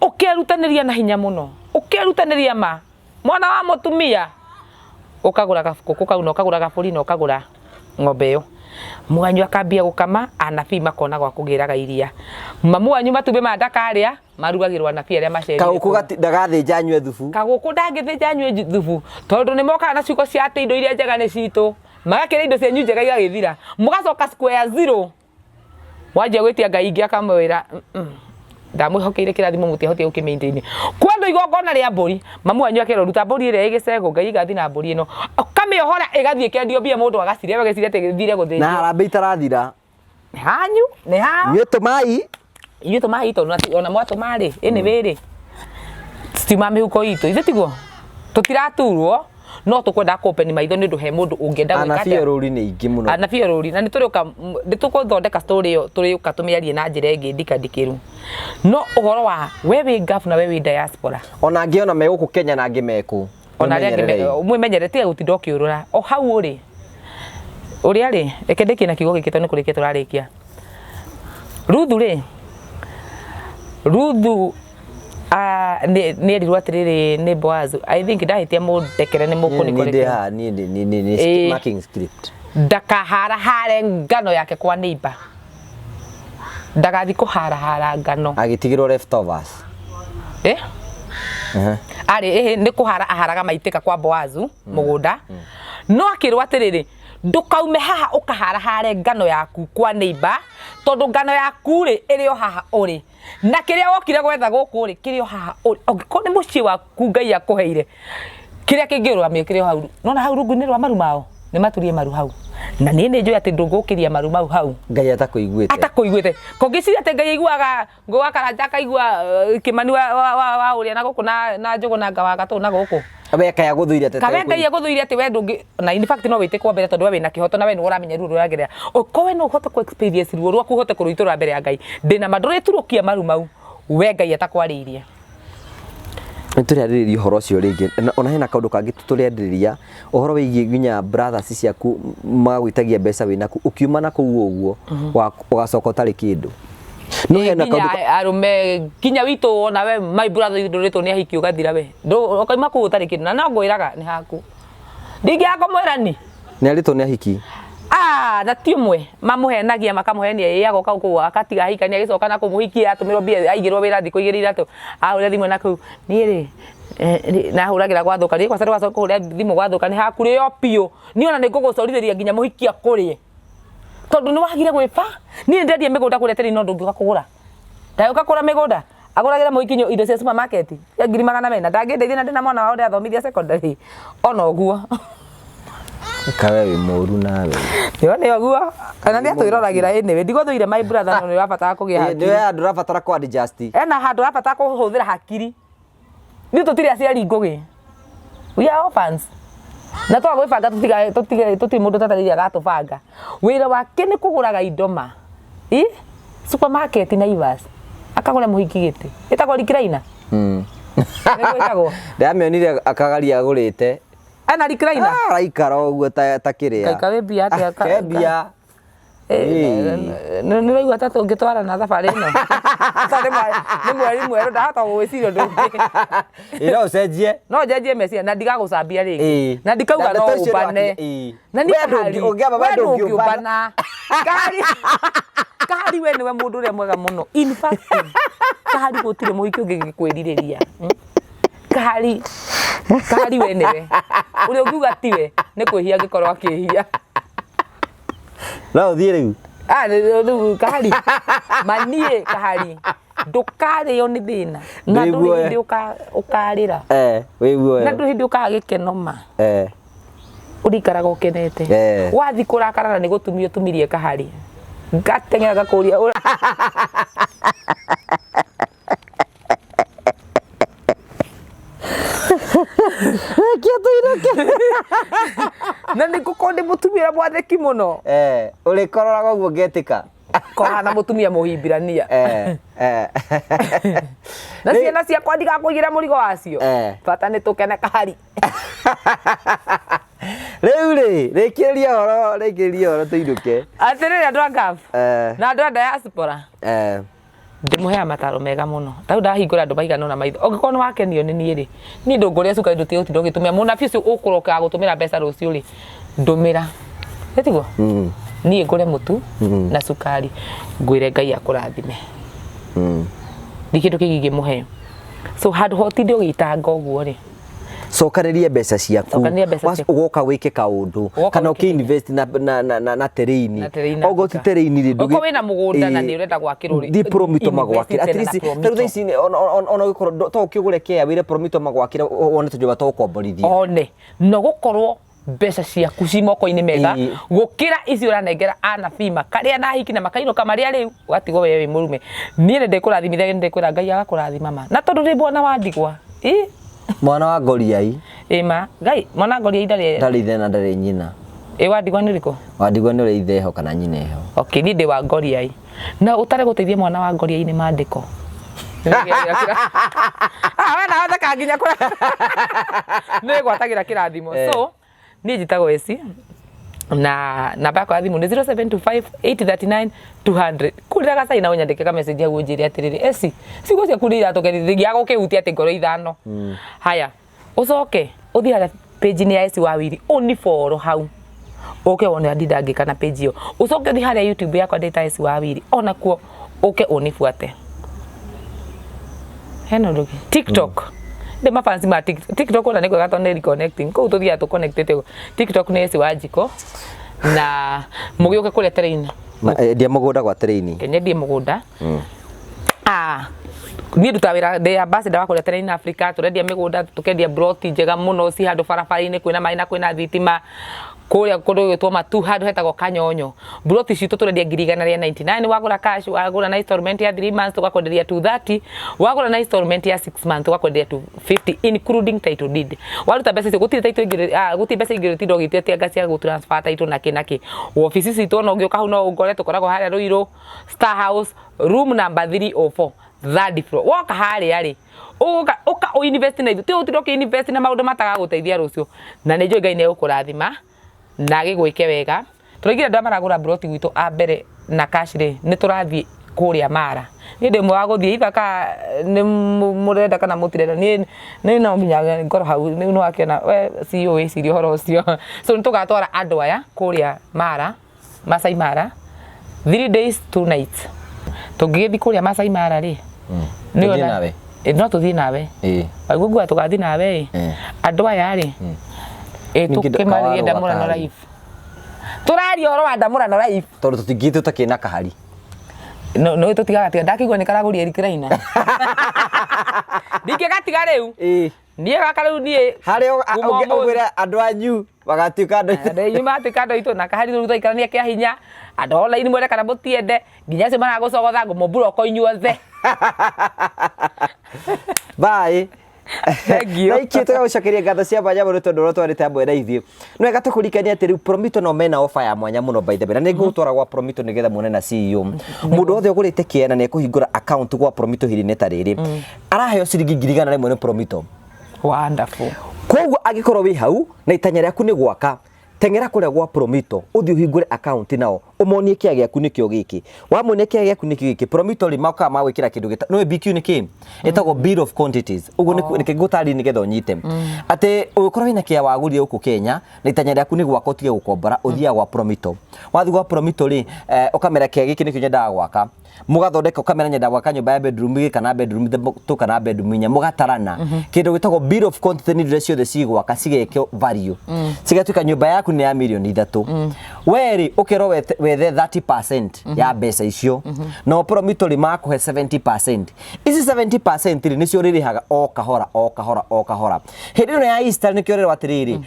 Speaker 2: Ũkerutanĩria na hinya mũno, ũkerutanĩria ma mwana wa mũtumia ũkagũra gakũkũ kau na ũkagũra gabũri na ũkagũra ng'ombe ĩyo. Mwanyu akambia gũkama, anabii makona gwa kũgĩraga iria. Mamu wanyu matumbĩ maya ndakarĩa, marugagĩrwo anabii arĩa macerire
Speaker 1: Kagũkũ
Speaker 2: kũu.
Speaker 1: Ndagathĩnja anyue thubu.
Speaker 2: Kagũkũ ndangĩthĩnja anyue thubu, tondũ nĩ mokaga na ciugo cia atĩ indo iria njega nĩ citũ. Magakĩrĩa indo cianyu njega igagĩthira. Mũgacoka square zero. Wanjia gwĩtia Ngai ingĩ akamwĩra, ndamwĩhokeire kĩrathimo mũtiahotire gũkĩ maintain. Kwa andũ igongona rĩa mbũri, mamu wanyu akerwo ruta mbũri ĩrĩa ĩ gĩcegũ, Ngai ĩgathiĩ na mbũri ĩno. Ũkamĩohora ĩgathiĩ ĩkendio mbia mũndũ agacirĩa, we ũgeciria atĩ ĩthire gũthĩnjwo.
Speaker 1: Na harambee itarathira.
Speaker 2: Nĩ hanyu, nĩ hao.
Speaker 1: Inyuĩ tũmai.
Speaker 2: Inyuĩ tũmai tondũ ona mwatũma rĩ, anyway rĩ, citiuma mĩhuko itũ, ithe tiguo? Tũtiraturwo, no tũkwendaga kũ open maitho nĩ ũndũ he mũndũ ũngĩenda gwĩka
Speaker 1: Anabii
Speaker 2: atĩa.
Speaker 1: orũri nĩ aingĩ mũno.
Speaker 2: Anabii orũri, na nĩtũrĩũka, nĩtũgũthondeka story ĩyo, tũrĩũka tũmĩarie na njĩra ĩngĩ ndikandikĩru. No ũhoro wa we wĩ Gulf na we wĩ diaspora.
Speaker 1: Ona angĩ ona me gũkũ Kenya na angĩ me kũ.
Speaker 2: Ona arĩa angĩ mwĩmenyerere, tiga gũtinda ũkĩũrũra. O hau ũrĩ, ũrĩa rĩ, reke ndĩkie na kiugo gĩkĩ tondũ nĩ kũrĩkia tũrarĩkia. Ruthu rĩ, Ruthu nĩ erirwo atĩrĩrĩ nĩ Boazu. I think ndahĩtia mũndekere nĩ mũkũnĩ
Speaker 1: correct. Niĩ ndĩ marking script.
Speaker 2: Ndakaharahare ngano yake kwa neighbor. Ndagathi kũharahara ngano.
Speaker 1: Agĩtigĩrwo leftovers.
Speaker 2: Arĩ nĩ kũhara aharaga maitĩka kwa Boazu mũgũnda. No akĩrwo atĩrĩrĩ, ndũkaume haha ũkaharahare ngano yaku kwa neighbor, tondũ ngano yaku rĩ ĩrĩ o haha ũrĩ. Na kĩrĩa wokire gwetha gũkũ rĩ kĩrĩ o haha ũrĩ. Angĩkorwo nĩ mũciĩ waku Ngai akũheire, kĩrĩa kĩngĩrũgamio kĩrĩ o hau. Nona hau rungu-inĩ rwa maru mao, nĩ maturie maru hau. Na niĩ nĩ njũĩ atĩ ndũngũkĩria maru mau hau.
Speaker 1: Ngai atakũiguĩte.
Speaker 2: Atakũiguĩte. Kũngĩciria atĩ Ngai aiguaga ngũ wa Karanja akaigua Kĩmani wa ũrĩa na gũkũ na Njũgũ na Ngawa Gatũ na gũkũ.
Speaker 1: We kaĩ agũthũire atĩ
Speaker 2: Kawe Ngai agũthũire atĩ we ndũngĩ, na in fact no wĩtĩkwo mbere tondũ we wĩna kĩhoto na we nĩwe ũramenya ruo rũragerera. Ũkorwo we no ũhote kũ experience ruo rwaku ũhote kũrũitũrũra mbere ya Ngai. Ndĩna ma ndũrĩturũkia maru mau we Ngai atakwarĩirie.
Speaker 1: Nĩ tũrĩarĩrĩria ũhoro ũcio rĩngĩ. Ona hena kaũndũ kangĩ tũrĩarĩrĩria ũhoro wĩgiĩ nginya brothers ciaku magagwĩtagia mbeca wĩnaku ũkiuma na kũu ũguo ũgacoka ũtarĩ kĩndũ. No hena kaũndũ
Speaker 2: arũme nginya witũ ona we my brother ndũrĩtwo nĩ ahiki ũgathira we. Ũkauma kũu ũtarĩ kĩndũ na no ngwĩraga nĩ haku. Ndingĩaga kũmwĩra ni.
Speaker 1: Nĩ arĩtwo nĩ ahiki.
Speaker 2: Na ti ũmwe mamũhenagia makamũhenia ĩ agoka kũu akatiga ahikania agĩcoka na kũmũhikia atũmĩrwo mbia aigĩrwo wĩra thikũ igĩrĩ ithatũ ahũra thimũ na kũu niĩ rĩ nahũragĩra gwathũka niĩ kwanza ndũgacoka kũhũra thimũ gwathũka nĩ haku rĩo biũ niĩ ona nĩ ngũgũcorithĩria nginya mũhiki akũrĩe tondũ nĩ wagire gwĩba niĩ ndendia mĩgũnda kũrĩa tĩri no ndũngĩũka kũgũra ndagĩũka kũgũra mĩgũnda agũragĩra mũhiki indo cia supermarket ya ngiri magana mena ndangĩndeithia na ndĩna mwana wao ndĩrathomithia secondary ona ũguo.
Speaker 1: Kawe wĩ mũru nawe.
Speaker 2: Nĩo nĩ ũguo kana nĩ atwĩroragĩra anyway ndigũthũire my brother no nĩ ũrabatara kũgĩa hakiri.
Speaker 1: Nĩ handũ ũrabatara kũ adjust.
Speaker 2: Ena handũ ũrabatara kũhũthĩra hakiri. Ithuĩ tũtirĩ aciari ngũgĩ. We are orphans. Na twaga gwĩbanga tũtirĩ mũndũ twetereire agatũbanga. Wĩra wake nĩ kũgũraga indo ma. Ĩ? Supermarket Naivas. Akagũra mũhiki gĩtĩ. Ĩtagwo recliner. Nĩguo ĩtagwo.
Speaker 1: Ndamĩonire akagaria agũrĩte.
Speaker 2: Ena recliner.
Speaker 1: Araikara ũguo ta kĩrĩa.
Speaker 2: Kaika wĩ mbia atĩa?
Speaker 1: Ke mbia.
Speaker 2: Nĩ ũraigua ta tũngĩtwarana thabarĩ ĩno? Tondũ nĩ mweri mwerũ ndahota gũgwĩciria ũndũ ũngĩ.
Speaker 1: Ĩ no ũcenjie.
Speaker 2: No njenjie meciria na ndigagũcambia rĩngĩ. Na ndikauga no ũmbane. Na niĩ Kahari,
Speaker 1: we
Speaker 2: we ndũngĩũmbana. Kahari, Kahari we nĩwe mũndũ ũrĩa mwega mũno. In fact, Kahari gũtirĩ mũhiki ũngĩgĩkwĩrirĩria. Kahari, Kahari we nĩwe. Ũrĩa ũngiuga tiwe nĩ kwĩhia angĩkorwo akĩhia.
Speaker 1: No ũthiĩ rĩu.
Speaker 2: Rĩu Kahari. Maniĩ Kahari. Ndũkarĩo nĩ thĩna. Na ndũrĩ hĩndĩ ũkarĩra.
Speaker 1: Wĩ guoya.
Speaker 2: Na ndũrĩ hĩndĩ ũkaga gĩkeno ma. Ũrĩikaraga ũkenete. Wathiĩ kũrakara na nĩ gũtumia ũtumirie Kahari. Ngateng'era ngakũria.
Speaker 1: Rekia tũinũke.
Speaker 2: Na nĩ ngũkorwo ndĩ mũtumia ũrĩa mwathĩki mũno.
Speaker 1: Eh, ũrĩkororaga ũguo ngetĩka.
Speaker 2: Kohana mũtumia mũhimbirania.
Speaker 1: Eh, eh.
Speaker 2: Na ciana ciakwa ndigakũigĩra mũrigo wacio. Bata nĩ tũkene kahari.
Speaker 1: Rĩu rĩ, rĩkĩrĩria ũhoro, rĩkĩrĩria ũhoro tũinũke.
Speaker 2: Atĩrĩrĩ andũ a Gulf na andũ a diaspora, ndĩmũheaga mataro mega mũno. Tarĩu ndahingũra andũ maigana ũna maitho. Ũngĩkorwo nĩ wakenio nĩ niĩ rĩ, niĩ ndũngũrĩa cukari ndũtige gũtinda ũgĩtũmĩra. Mũnabii ũcio ũkũrokaga gũtũmĩra mbeca rũciũ rĩ, ndũmĩra. Nĩ tiguo? Niĩ ngũre mũtu na cukari, ngwĩre Ngai akũrathime. Nĩ kĩndũ kĩngĩ ingĩmũhe. So handũ ha ũtinde ũgĩitanga ũguo rĩ,
Speaker 1: Cokanĩria mbeca ciaku.
Speaker 2: Cokanĩria mbeca ciaku.
Speaker 1: Ũgoka wĩke kaũndũ
Speaker 2: Ũgoka
Speaker 1: kana
Speaker 2: wĩke.
Speaker 1: ũkĩ-invest na terrain.
Speaker 2: Na terrain
Speaker 1: Okorwo ti
Speaker 2: Africa.
Speaker 1: terrain rĩ,
Speaker 2: Okorwo wĩna mũgũnda na nĩ ũrenda gwakĩrwo rĩ,
Speaker 1: Thiĩ Promito
Speaker 2: invest
Speaker 1: magwakĩre. At
Speaker 2: tena na
Speaker 1: least
Speaker 2: Promito.
Speaker 1: tarĩu thaa ici ona ũgĩkorwo to ũkĩgũre kea wĩre Promito magwakĩre wone tũnyũmba twa gũkomborithia.
Speaker 2: One no gũkorwo mbeca ciaku ci moko-inĩ mega gũkĩra icio ũranengera anabii makarĩa na hiki na makainũka marĩa rĩu ũgatigwo we wĩ mũrume. Niĩ nĩ ndĩkũrathimithia, nĩ ndĩkwĩra Ngai agakũrathima ma, na tondũ ndĩ mwana wa ndigwa. Ĩ
Speaker 1: Mwana wa ngoriai.
Speaker 2: Ĩ ma Ngai, mwana wa ngoriai ndarĩ
Speaker 1: Ndarĩ ithe na ndarĩ nyina.
Speaker 2: Ĩ wa ndigwa nĩ ũrĩkũ?
Speaker 1: Wa ndigwa nĩ ũrĩa ithe eho kana nyina eho.
Speaker 2: Okay, niĩ ndĩ wa ngoriai. Na ũtarĩ gũteithia mwana wa ngoriai nĩ mandĩko. Ah, we nawe theka nginya kũrĩa. Nĩ gwatagĩra kĩrathimo. So, niĩ njĩtagwo Esi na namba yakwa ya thimũ nĩ 0725 839 200. Kũrĩra gacai na ũnyandĩke ka message hau ũnjĩre atĩrĩrĩ, Esi, ciugo ciaku nĩ iratũkenithia, gĩa gũkĩhutia atĩ ngoro ithano. Haya, ũcoke ũthiĩ harĩa page-inĩ ya Esi Wawiri, ũni follow hau. Ũke wone ndinda ngĩka na page ĩyo. Ũcoke ũthiĩ harĩa YouTube yakwa ndĩta Esi Wawiri, onakuo ũke ũnibuate. Hena ũndũ ũngĩ? TikTok. Ndĩ mafansi ma TikTok. TikTok ona nĩ kwega tondũ nĩ reconnecting. Kũu tũthiaga tũ-connectĩte ũguo. TikTok nĩ Esi Wanjikũ na mũgĩũke kũrĩa terrain.
Speaker 1: Endia mũgũnda gwa terrain.
Speaker 2: Nyendie mũgũnda. Ah, niĩ ndutaga wĩra ndĩ ambassador wa kũrĩa Terrain Africa, tũrendia mĩgũnda, tũkendia ploti njega mũno ci handũ barabara-inĩ kwĩna maĩ na kwĩna thitima, kũrĩa kũndũ gwĩtwo Matu handũ hetagwo Kanyonyo. Ploti citũ tũrendia 199,000, wagũra cash, wagũra na installment ya 3 months tũgakwenderia 230, wagũra na installment ya 6 months tũgakwenderia 250 including title deed. Waruta mbeca icio gũtirĩ title ingĩ, gũtirĩ mbeca ingĩ ũtinda ũgĩtetia cia gũ transfer title na kĩ na kĩ. Wabici citũ ona ũngĩũka hau no ũngore, tũkoragwo harĩa Ruiru Star House, room number 304, third floor. Woka harĩa rĩ, ũgũka ũka ũ invest na ithuĩ, ti ũtinda ũkĩ invest na maũndũ matagagũteithia rũciũ. Na nĩ njũĩ Ngai nĩ egũkũrathima na agĩgwĩke wega. Tũraigire andũ arĩa maragũra mburoti gwitũ a mbere na cash rĩ, nĩ tũrathiĩ kũrĩa Mara. Niĩ ndĩ ũmwe wa gũthiĩ either ka nĩ mũrenda kana mũtirenda, niĩ niĩ no nginya ngorwo hau, rĩu nĩ wakĩona we CEO wĩcirie ũhoro ũcio. So nĩ tũgatwara andũ aya kũrĩa Mara, Masai Mara, 3 days 2 nights. Tũngĩgĩthiĩ kũrĩa Masai Mara rĩ, nĩ
Speaker 1: Tũthiĩ nawe?
Speaker 2: No tũthiĩ nawe. Waigua nguga tũgathiĩ nawe ĩ, andũ aya rĩ,
Speaker 1: Ningĩ
Speaker 2: tũkĩmarĩrie
Speaker 1: kawarũ
Speaker 2: ndamũrano
Speaker 1: gakari.
Speaker 2: life. Tũraria ũhoro wa ndamũrano life.
Speaker 1: Tondũ tũtingĩthiĩ tũtakĩrĩ na kahari.
Speaker 2: No no tũtigagatiga, ndakĩigua nĩ karagũria recliner. Ndingĩgatiga rĩu. Niĩ gaka rĩu niĩ
Speaker 1: Harĩa
Speaker 2: kuma ũmũthĩ.
Speaker 1: ũngĩra andũ anyu magatuĩka andũ aitũ.
Speaker 2: Andũ anyu magatuĩka andũ aitũ na kahari rĩu twaikarania kĩa hinya. Andũ online mwende kana mũtiende, nginya acio maragũcogotha ngũmũmburoko inyuothe.
Speaker 1: Bye.
Speaker 2: Thank you.
Speaker 1: Thank you, tũgagũcokeria ngatho cia mwanya mũno tondũ ũrĩa twarĩte hamwe na ithuĩ. Nĩ wega tũkũririkanie atĩ rĩu Promito no mena offer ya mwanya mũno by the way. Na nĩ ngũgũtwara gwa Promito nĩgetha muone na CEO. Mũndũ wothe ũgũrĩte kĩea na nĩ ekũhingũra account gwa Promito ihinda-inĩ ta rĩrĩ, araheo ciringi 100,000 nĩ Promito.
Speaker 2: Wonderful.
Speaker 1: Koguo angĩkorwo wĩ hau na itanya rĩaku nĩ gwaka, teng'era kũrĩa gwa Promito, ũthiĩ ũhingũre account nao, ũmonie kĩea gĩaku nĩkĩo gĩkĩ. Wamonia kĩea gĩaku nĩkĩo gĩkĩ, Promito rĩ mokaga magwĩkĩra kĩndũ gĩta, nĩũĩ BQ nĩ kĩ? Ĩtagwo bill of quantities. Ũguo nĩ reke ngũtarĩrie nĩgetha ũnyite. Atĩ ũngĩkorwo wĩna kĩea wagũrire gũkũ Kenya, na itanya rĩaku nĩ gwaka ũtige gũkombora, ũthiaga gwa Promito. Wathiĩ gwa Promito rĩ, ũkamera kĩea gĩkĩ nĩkĩo nyendaga gwaka. Mũgathondeka, ũkamera nyenda gwaka nyũmba ya bedroom igĩrĩ kana bedroom ithatũ kana bedroom inya, mũgatarana. Kĩndũ gĩtagwo bill of quantity nĩ indo iria ciothe cigwaka cigekio value. Cigatuĩka nyũmba yaku nĩ ya mirioni 3. We rĩ, ũkerwo wethe 30% ya mbeca icio. Nao Promito rĩ makũhe 70%. Ici 70% rĩ nĩcio ũrĩrĩhaga o kahora o kahora o kahora. Hĩndĩ ĩno ya Easter nĩkĩo ũrerwo atĩrĩrĩ,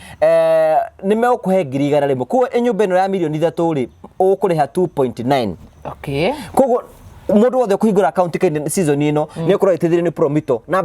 Speaker 1: nĩ megũkũhe 100,000. Koguo nyũmba ĩno ya mirioni 3 rĩ, ũkũrĩha 2.9.
Speaker 2: Okay.
Speaker 1: Koguo mũndũ wothe ũkũhingũra account kainde season ĩno nĩ ũkorwo ĩteithĩrĩrio nĩ Promito na